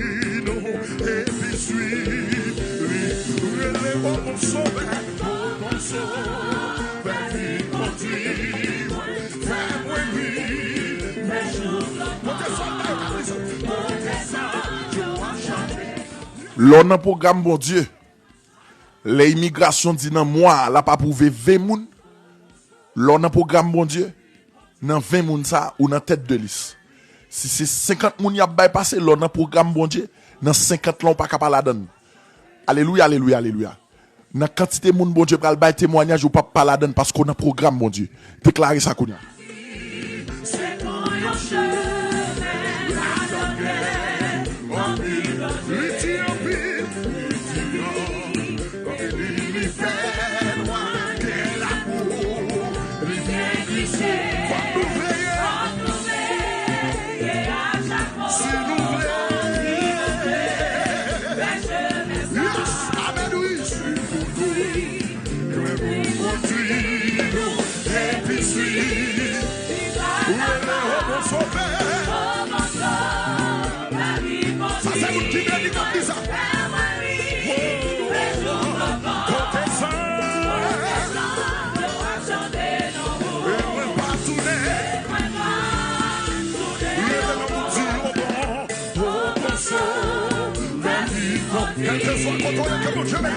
nou epi swiv li. Rele o mon sovè, o mon sovè vin kondui mwen, fè mwen viv. Pote sa, pote sa, pote sa. Lè w nan pwogram Bondye, lè imigrasyon di nan mwa a l ap apwouve ven moun, lè w nan pwogram Bondye, nan ven moun sa a, ou nan tèt de lis. Si se senkant moun y ap bay pase, lè w nan pwogram Bondye, nan senkant lan ou pa ka pa ladann. Alelouya, alelouya, alelouya. Nan kantite moun Bondye pral bay temwayaj, ou p ap pa ladann paske w nan pwogram Bondye. Deklare sa kounye a. Se pou yon chemen ladan kè anpil danje. Li di anpil, li di anpil, li fè nwa, gen lapou, li byen glise. Fòk nou veye. Fòk nou veye a chak moman. Si nou Kèlkeswa kote w ye, ke Bondye beni.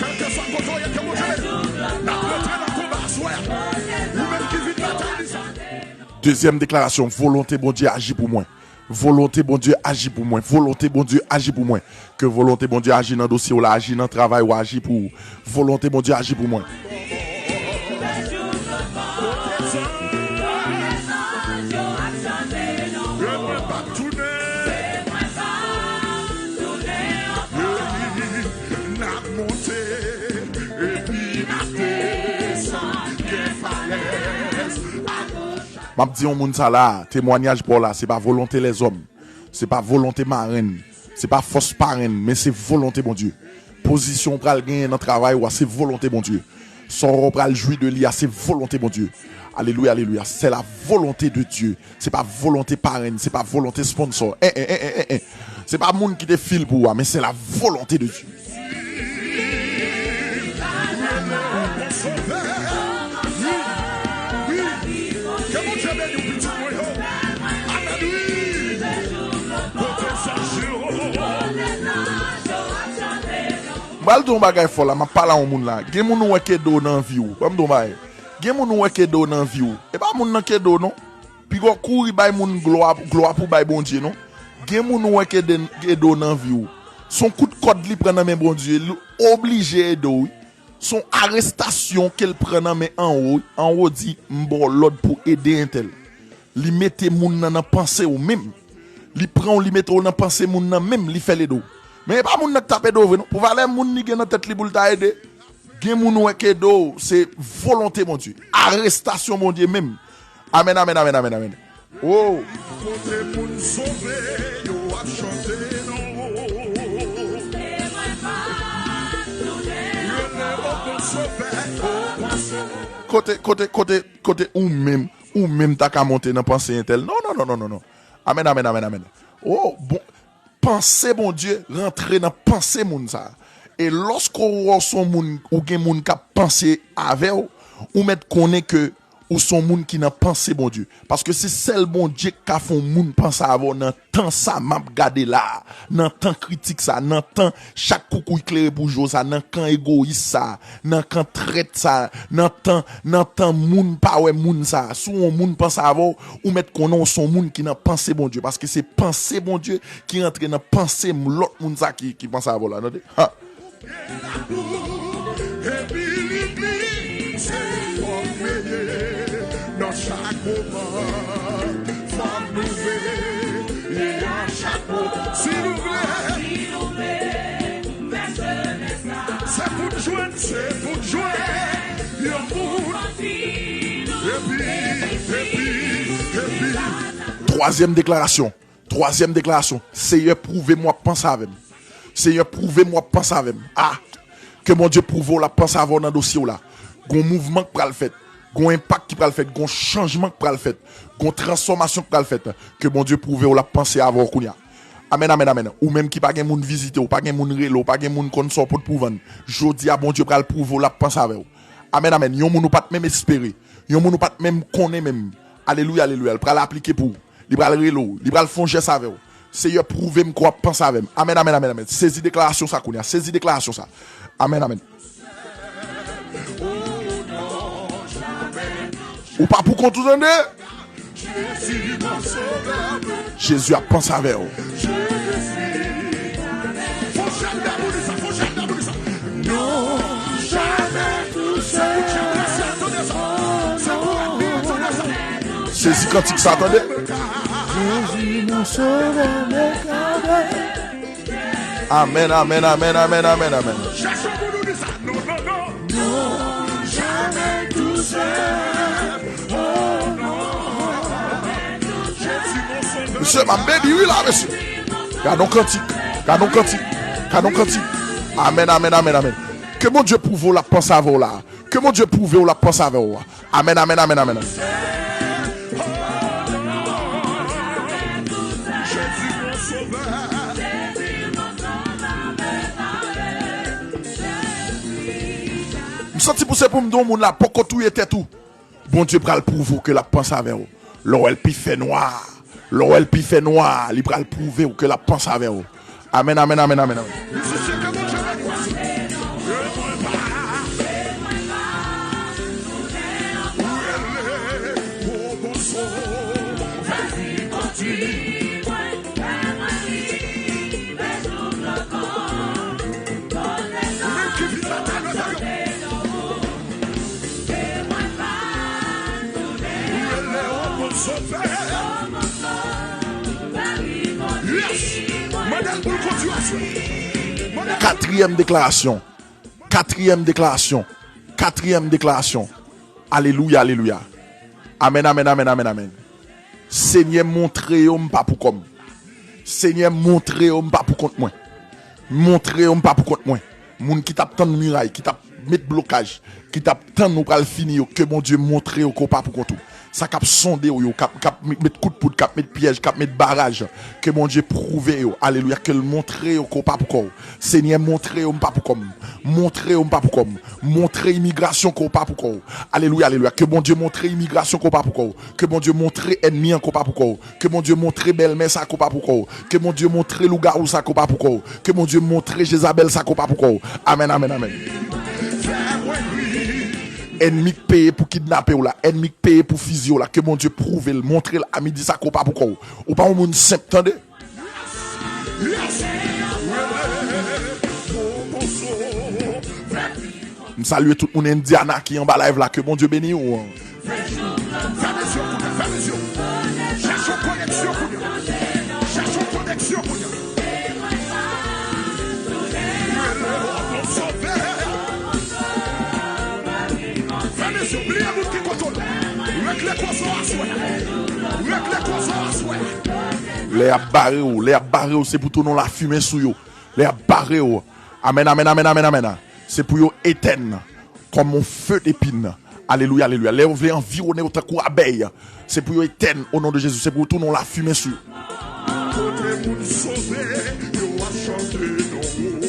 Kèlkeswa kote w ye, ke Bondye beni. N ap rantre nan konba aswè a. Ou menm ki vin batay, di sa. Dezyèm deklarasyon, volonte Bondye aji pou mwen. Volonte Bondye aji pou mwen. Volonte Bondye aji pou mwen. Ke volonte Bondye aji nan dosye w la, aji nan travay ou, aji pou ou. Volonte Bondye aji pou mwen. M ap di yon moun sa la, temwanyaj pa w la, se pa volonte lèzòm, se pa volonte marenn, se pa fòs parenn, men se volonte Bondye. Pozisyon w pral genyen nan travay ou a, se volonte Bondye. Sa w pral jwi de li a, se volonte Bondye. Alelouya, alelouya. C'est la volonté de Dieu. Se pa volonte parenn, se pa volonte sponsò. En, en, en, en, en, en. Se pa moun ki te fil pou ou a, men c'est la volonté de Dieu. Ke Bondye beni w, pitit mwen yo. Amèn, wi. Kote sa, Jewova? M pral di yon bagay fò la, m ap pale a yon moun la. Gen moun ou wè ke do nan vi w. Ban m di yon bagay. Gen moun ou wè ke do nan vi w. E pa moun nan ke do non. Piga w kouri bay moun glwa, glwa pou bay Bondye non. Gen moun ou wè ke de, ke do nan vi w. Se yon kout kòd li pran nan men Bondye, li oblije ede w wi. Se yon arestasyon ke l pran nan men anwo wi. Anwo di, "M ba w lòd pou ede entèl." Li mete moun nan nan panse w menm. Li pran w, li mete w nan panse moun nan menm, li fè l ede w. Men e pa moun nan k t ap ede w vre non. Pou valè moun li gen nan tèt li pou l ta ede, gen moun ou wè k ede w, se volonte Bondye. Arestasyon Bondye menm. Amèn, amèn, amèn, amèn, amèn. Oh! Kote moun sove yo ap chante non. Rele o bon sovè, o bon sovè. Kote, kote, kote, kote ou menm, ou menm ta ka monte nan panse entèl. Non, non, non, non, non, non. Amèn, amèn, amèn, amèn. Oh, bon, panse Bondye rantre nan panse moun sa. E lòske w wè w se yon moun, ou gen moun k ap panse avè w, ou mèt konnen ke ou se yon moun ki nan panse Bondye. Paske se sèl Bondye k ka fè yon moun panse avè w nan tan sa m ap gade la a, nan tan kritik sa, nan tan chak koukouy klere pou je w sa, nan kan egoyis sa, nan kan trèt sa, nan tan, nan tan moun pa wè moun sa. Si w wè yon moun panse avè w, ou mèt konnen w se yon moun ki nan panse Bondye, paske se panse Bondye ki rantre nan panse lòt moun sa ki, ki panse avè w la, tande? Ha! Epi li di, se fòk veye nan chak moman, fòk nou veye nan chak moman. Si nou vle, se pou n jwenn, se pou n jwenn yon moun. Epi, epi, epi. Twazyèm deklarasyon. Twazyèm deklarasyon, Seyè, pwouve m w ap panse avè m. Seyè, pwouve m w ap panse avè m. A! Ke Bondye pwouve w l ap panse avè w nan dosye w la. Gon mouvman k pral fèt. Gon enpak ki pral fèt. Gon chanjman k pral fèt. Gon transfòmasyon k pral fèt. Ke Bondye pwouve w l ap panse avè w kounye a. Amèn, amèn, amèn. Ou menm ki pa gen moun vizite w, pa gen moun rele w, pa gen moun konn sa w pot pou vann, jodi a Bondye pral pwouve w l ap panse avè w. Amèn, amèn. Yon moun ou pa t menm espere. Yon moun ou pa t menm konnen menm. Alelouya, alelouya. L pral aplike pou ou. Li pral rele w. Li pral fè yon jès avè w. Seyè, pwouve m ke w ap panse avè m. Amèn, amèn, amèn, amèn. Sezi deklarasyon sa kounye a. Sezi deklarasyon sa. Amèn, amèn. Ou pa pou kont ou, tande. Jezi ap panse avè w. Sezi kantik sa, tande. Amèn, amèn, amèn, amèn, amèn, amèn, amèn. Mesye, m ap bebi wi la, mesye. Gad on kantik, gad on kantik, gad on kantik. Amèn, amèn, amèn, amèn. Ke Bondye pwouve w l ap panse avè w la. Ke Bondye pwouve w l ap panse avè w. Amèn, amèn, amèn, amèn. M santi pou se pou m di yon moun la poko touye tèt ou. Bondye pral pwouve w ke l ap panse avè w. Lè w wè l pi fè nwa, lè w wè l pi fè nwa, li pral pwouve w ke l ap panse avè w. Amèn, amèn, amèn, amèn, amèn. Yes! Mande l pou l kontinye aswè. Mande l. Katriyèm deklarasyon. Katriyèm deklarasyon. Katriyèm deklarasyon. Alelouya, alelouya. Amèn, amèn, amèn, amèn, amèn. Senyè, montre yo m pa pou kò m. Senyè, montre yo m pa pou kont mwen. Montre yo m pa pou kont mwen. Moun ki t ap tann miray, ki t ap met blokaj, ki t ap tann ou pral fini yo, ke Bondye montre yo ke w pa pou kont ou. Sa k ap sonde w yo, k ap, k ap met kout poud, k ap met pyèj, k ap met baraj, ke Bondye pwouve yo, alelouya, ke l montre yo ke w pa pou kò w. Senyè, montre yo m pa pou kò m. Montre yo m pa pou kò m. Montre imigrasyon ke w pa pou kò w. Alelouya, alelouya. Ke Bondye montre imigrasyon ke w pa pou kò w. Ke Bondye montre ènmi an ke w pa pou kò w. Ke Bondye montre bèlmè sa ke w pa pou kò w. Ke Bondye montre lougawou sa ke w pa pou kò w. Ke Bondye montre Jezabèl sa ke w pa pou kò w. Amèn, amèn, amèn. Ènmi k peye pou kidnape w la, ènmi k peye pou fiziye w la, ke Bondye pwouve l, montre l a midi sa ke w pa pou kò w. Ou pa yon moun senp, tande. M salye tout moun Indiana ki anba live la, ke Bondye beni w. Fèmen zye w kounye a, fèmen zye w. Chèche yon koneksyon kounye a. Chèche yon koneksyon kounye a. Rele w pou sove. Fèmen zye w, bliye moun ki kote w la. Regle koze w aswè. Regle koze w aswè. Lè y ap bare w, lè y ap bare w, se pou tounen w lafimen sou yo. Lè y ap bare w. Amèn, amèn, amèn, amèn, amèn. Se pou yo etèn kòm yon fe depin. Alelouya, alelouya. Lè yo vle anviwonnen yo tankou abèy, se pou yo etèn o non de Jezi. Se pou yo tounen yon lafimen sou yo. Kote moun sove, yo ap chante non ou.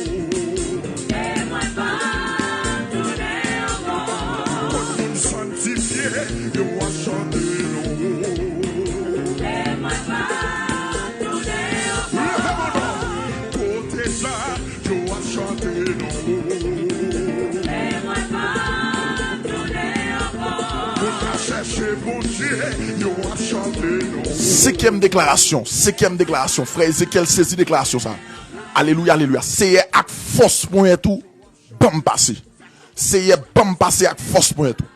Kote moun sanktifye, yo ap chante non ou. Leve men w. Kote sa, yo ap chante non ou. Moun k ap chèche Bondye, yo ap chante non ou. Senkyèm deklarasyon, senkyèm deklarasyon. Frè Ezekyèl sezi deklarasyon sa. Alelouya, alelouya. Seyè, ak fòs ponyèt ou, ban m pase. Seyè, ban m pase ak fòs ponyèt ou.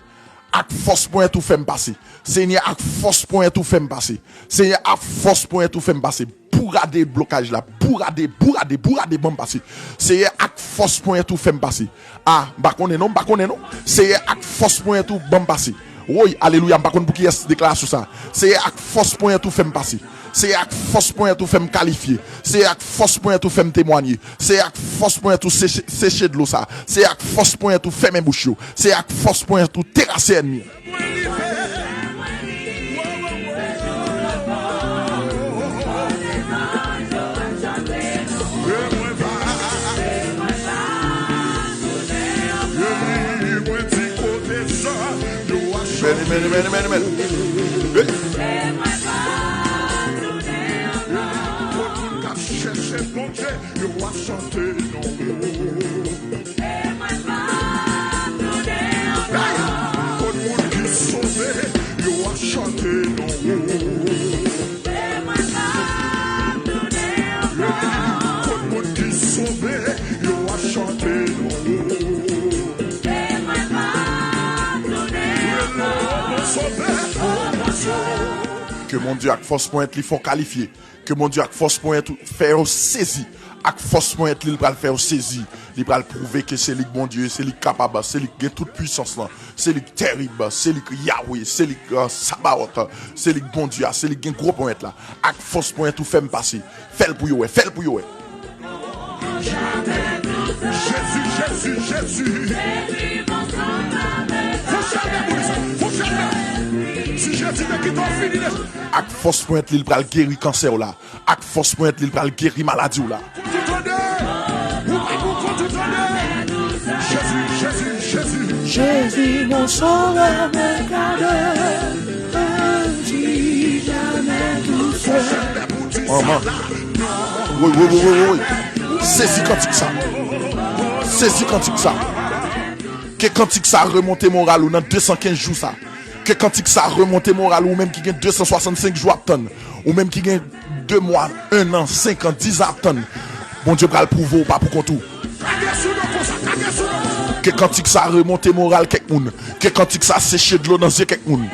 Ak fòs ponyèt ou fè m pase. Senyè, ak fòs ponyèt ou fè m pase. Senyè, ak fòs ponyèt ou fè m pase. Bourade blokaj la. Bourade, bourade, bourade, ban m pase. Seyè, ak fòs ponyèt ou fè m pase. A, m pa konnen non, m pa konnen non. Seyè, ak fòs ponyèt ou ban m pase. Woy, alelouya, m pa konn pou kiyès deklarasyon sa. Seyè, ak fòs ponyèt ou fè m pase. Seyè, ak fòs ponyèt ou fè m kalifye. Seyè, ak fòs ponyèt ou fè m temwanye. Seyè, ak fòs ponyèt ou seche, seche dlo sa. Seyè, ak fòs ponyèt ou fèmen bouch yo. Seyè, ak fòs ponyèt ou terase ènmi an. Amen, amen, amen, amen, amen. Hey. Chèche Bondye, yo ap chante non ou. Hey! Kot moun ki sove, yo ap chante non ou. Kot moun ki sove, yo ap chante non ou. Rele w pou sove. Ke Bondye ak fòs ponyèt li fè w kalifye. Ke Bondye ak fòs ponyèt ou fè yo sezi. Ak fòs ponyèt li, li pral fè yo sezi. Li pral pwouve ke se li k Bondye, se li k kapab, se li k gen tout pwisans lan, se li k terib, se li k Yahweh, se li k, euh, Sabaot, se li k Bondye a, se li k gen gwo ponyèt la. Ak fòs ponyèt ou fè m pase. Fè l pou yo wè, fè l pou yo wè. Jezi, Jezi, Jezi. Fon chèlbè pou li sa, fon chèlbè. Si Jezi te kite w fini deja. Ak fòs ponyèt li, li pral geri kansè w la. Ak fòs ponyèt li, li pral geri maladi w la. Ou pa pou kont ou tande. Jezi, Jezi, Jezi. Jezi, mon sauveur, mon gardeur, je ne suis jamais tout seul. Manman. Woy, woy, woy, woy, woy. Sezi kantik sa. Sezi kantik sa. Ke kantik sa remonte moral ou nan de san kenz jou sa. Ke kantik sa remonte moral ou, ou menm ki gen de san swasannsenk jou ap tann. Ou menm ki gen de mwa, en an, senk an, diz an ap tann. Bondye pral pwouve w pa pou kont ou. Ke kantik sa remonte moral kèk moun. Ke kantik sa seche dlo nan zye kèk moun.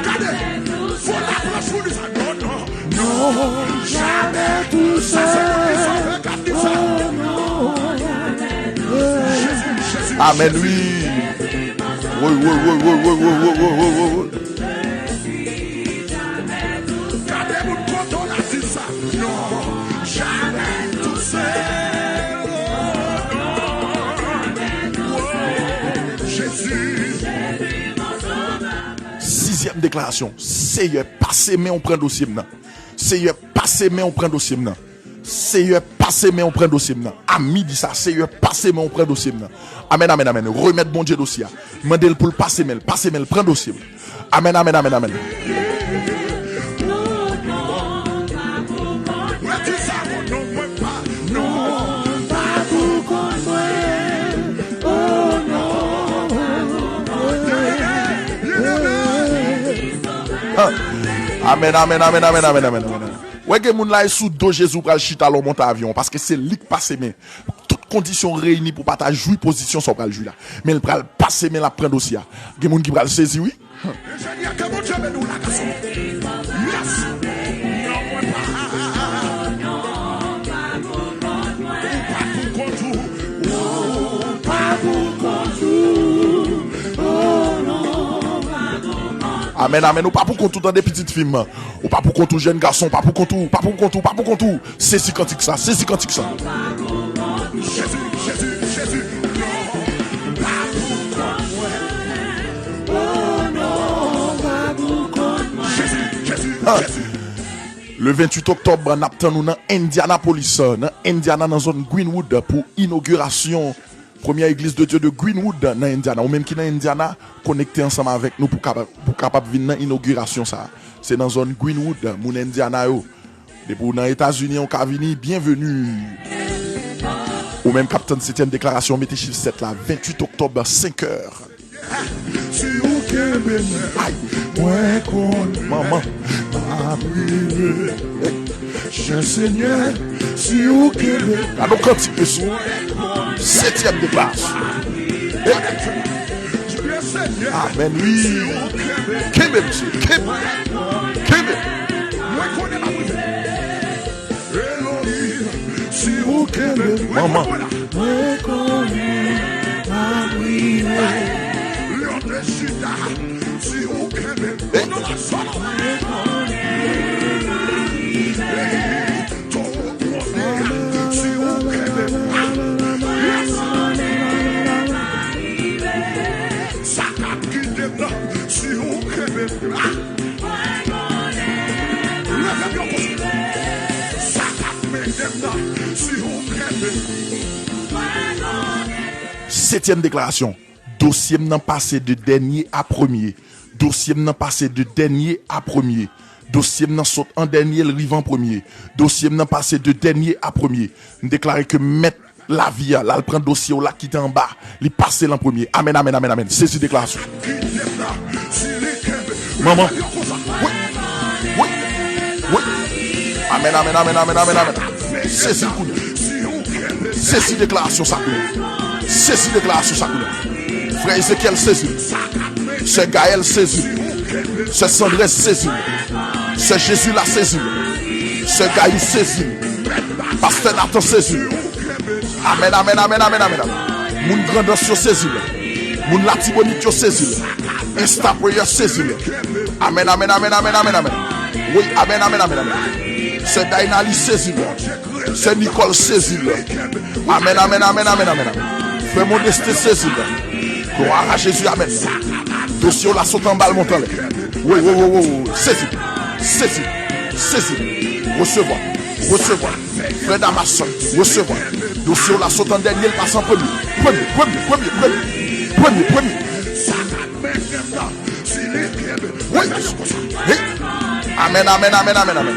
Gade, fò laplanch pou li sa. Non, non. Non, jamè tou sèl. Sa se moun ki sove k ap di sa. Jezi, Jezi, Amèn, Jezi. Wi. Woy, woy, woy. Gade moun kote w la di sa. Non, jamè tou sèl. Jezi. Sizyèm deklarasyon. Seyè, pase men w pran dosye m nan. Seyè, pase men w pran dosye m nan. Seyè, pase men w pran dosye m nan. A midi sa, Seyè, pase men w pran dosye m nan. Amèn, amèn, amèn. Remèt Bondye dosye a. Mande l pou l pase men l, pase men l, pran dosye m. Amèn, amèn, amèn, amèn. Amèn, amèn, amèn. Wè gen moun la e sou do Jezi ou pral chita lè w monte avyon an, paske se li k pase men. Tout kondisyon reyini pou w pa ta jwi pozisyon sa w pral jwi la. Men l pral pase men l ap pran dosye a. Gen moun ki pral sezi wi. Enjenyè, ke Bondye beni w la, gason. Yes. Non, mwen pa. Ou pa pou kont ou. Ou pa pou kont ou. Oh non. Amèn, amèn. Ou pa pou kont ou, tande pitit fi m. Ou pa pou kont ou, jèn gason, ou pa pou kont ou, ou pa pou kont ou, ou pa pou kont ou. Sezi kantik sa, sezi kantik sa. Jezi, Jezi, Jezi, non, pa pou kont mwen. Oh non, pa pou kont mwen. Jezi, Jezi, Jezi. Le venntuit oktòb, n ap tann ou nan Indianapolis, nan Indiana, nan zòn Greenwood, pou inogirasyon Premyè Eglise de Dieu de Greenwood nan Indiana. Ou menm ki nan Indiana, konekte ansanm avèk nou pou kapab, pou kapab vin nan inogirasyon sa a. Se nan zòn Greenwood, moun Indiana yo. Depi w nan Etazini an, ou ka vini, byenveni. Ou menm k ap tann setyèm deklarasyon, mete chif sèt la, venntuit oktòb, senkè. Si ou kenbe m, ay, mwen konnen manman m ap rive. Chè Senyè, si ou kenbe m, gade yon kantik, mesye. Setyèm deklarasyon. Amèn, wi. Kenbe, mesye, kenbe. Kenbe. Mwen konnen m ap rive. Elohim, si ou kenbe m, manman, mwen konnen m ap rive. Lyon de Jida, si ou kenbe m, mwen konnen m ap rive. Towo gwonde a, si ou kenbe m, mwen konnen m ap rive. Sa k ap kite m nan, si ou kenbe m, leve m yon kou. Sa k ap mete m nan, si ou kenbe m. Setyèm deklarasyon. Dosye m nan pase de dènye a premye. Dosye m nan pase de dènye a premye. Dosye m nan sot an dènye, l rive an premye. Dosye m nan pase de dènye a premye. M deklare ke mèt lavi a, l al pran dosye w la ki te anba, li pase l an premye. Amèn, amèn, amèn, amèn. Sezi deklarasyon. Manman. Wi. Wi. Wi. Amèn, amèn, amèn, amèn, amèn, amèn. Sezi l kounye a. Sezi deklarasyon sa kounye a. Sezi deklarasyon sa kounye a. Frè Ezekyèl, sezi l. Sè Gayèl, sezi l. Sè Sandrès, sezi l. Sè Jezila, sezi l. Sè Gayou, sezi l. Pastè Natan, sezi l. Amèn, amèn, amèn, amèn, amèn, amèn. Moun Grandans yo sezi l. Moun Latibonit yo sezi l. Insta Prayer sezi l. Amèn, amèn, amèn, amèn, amèn, amèn. Wi, amèn, amèn, amèn, amèn. Sè Dainali sezi l. Sè Nicole sezi l. Amèn, amèn, amèn, amèn, amèn, amèn. Frè Modeste sezi l. Glwa a Jezi, amèn. Dosye w la sot anba l monte anlè. Wi, wi, wi, wi, wi. Sezi l. Sezi l. Sezi l. Resevwa. Resevwa. Frè Damas, resevwa. Dosye w la sot an dènye, l pase an premye. Premye, premye, premye, premye. Premye, premye. Wi. Hey. Amèn, amèn, amèn, amèn, amèn.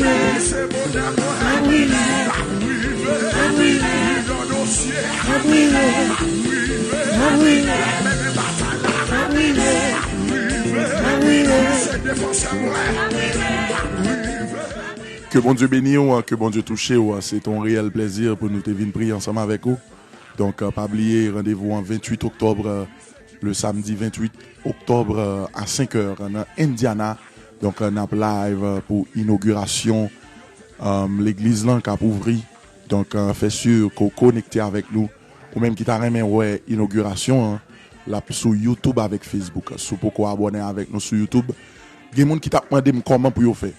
rive. M ap rive. M ap rive. M ap rive. M ap rive. M ap rive. M ap rive. M ap rive. M ap rive. Ke Bondye beni w, ke Bondye touche w. Se te yon reyèl plèzi pou nou te vin priye ansanm avèk ou. Donk, pa bliye, randevou an venntuit oktòb, le samedi vingt-huit octobre, à cinq heures nan Indiana. Donk, n ap live pou inogirasyon, um, legliz lan k ap ouvri. Donk, uh, fè si ke w konekte avèk nou. Ou menm ki ta renmen wè inogirasyon an, l ap sou YouTube avèk Facebook. Si w poko abòne avèk nou sou YouTube, gen moun ki t ap mande m kòman pou yo fè.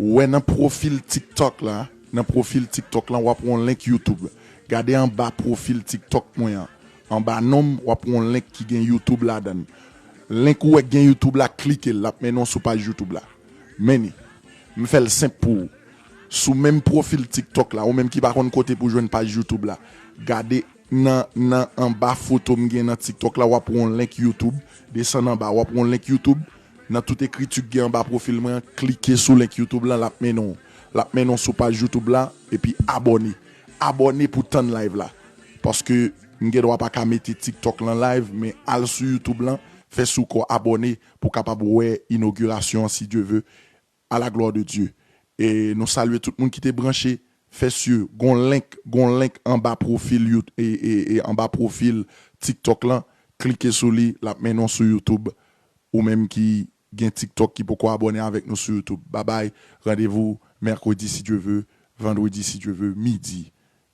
Ou wè nan pwofil TikTok la, nan pwofil TikTok lan, w ap wè yon link YouTube. Gade anba pwofil TikTok mwen an. Anba non m, w ap wè yon link ki gen YouTube ladan l. Link ou wè k gen YouTube la, klike l, l ap mennen w sou paj YouTube la. Men ni. M fè l senp pou ou. Sou menm pwofil TikTok la, ou menm ki pa konn kote pou jwenn paj YouTube la, gade nan, nan anba foto m gen nan TikTok la, w ap wè yon link YouTube. Desann anba, w ap wè yon link YouTube. Nan tout ekriti k gen anba pwofil mwen an, klike sou link YouTube la, l ap mennen w. L ap mennen w sou paj YouTube la, epi abòne. Abòne pou tann live la. Paske m gen dwa pa ka mete TikTok lan live, men al sou YouTube lan, fè si w ko abòne pou w kapab wè inogirasyon an, si Dye ve, à la gloire de Dieu. E nou salye tout moun ki te branche. Fè si gon link, gon link anba pwofil You-, e, e, e anba pwofil TikTok lan. Klike sou li, l ap mennen w sou YouTube. Ou menm ki gen TikTok ki poko abòne avèk nou sou YouTube. Babay, randevou mèkredi si Dye ve, vandredi si Dye ve, midi.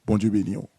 Bondye beni w.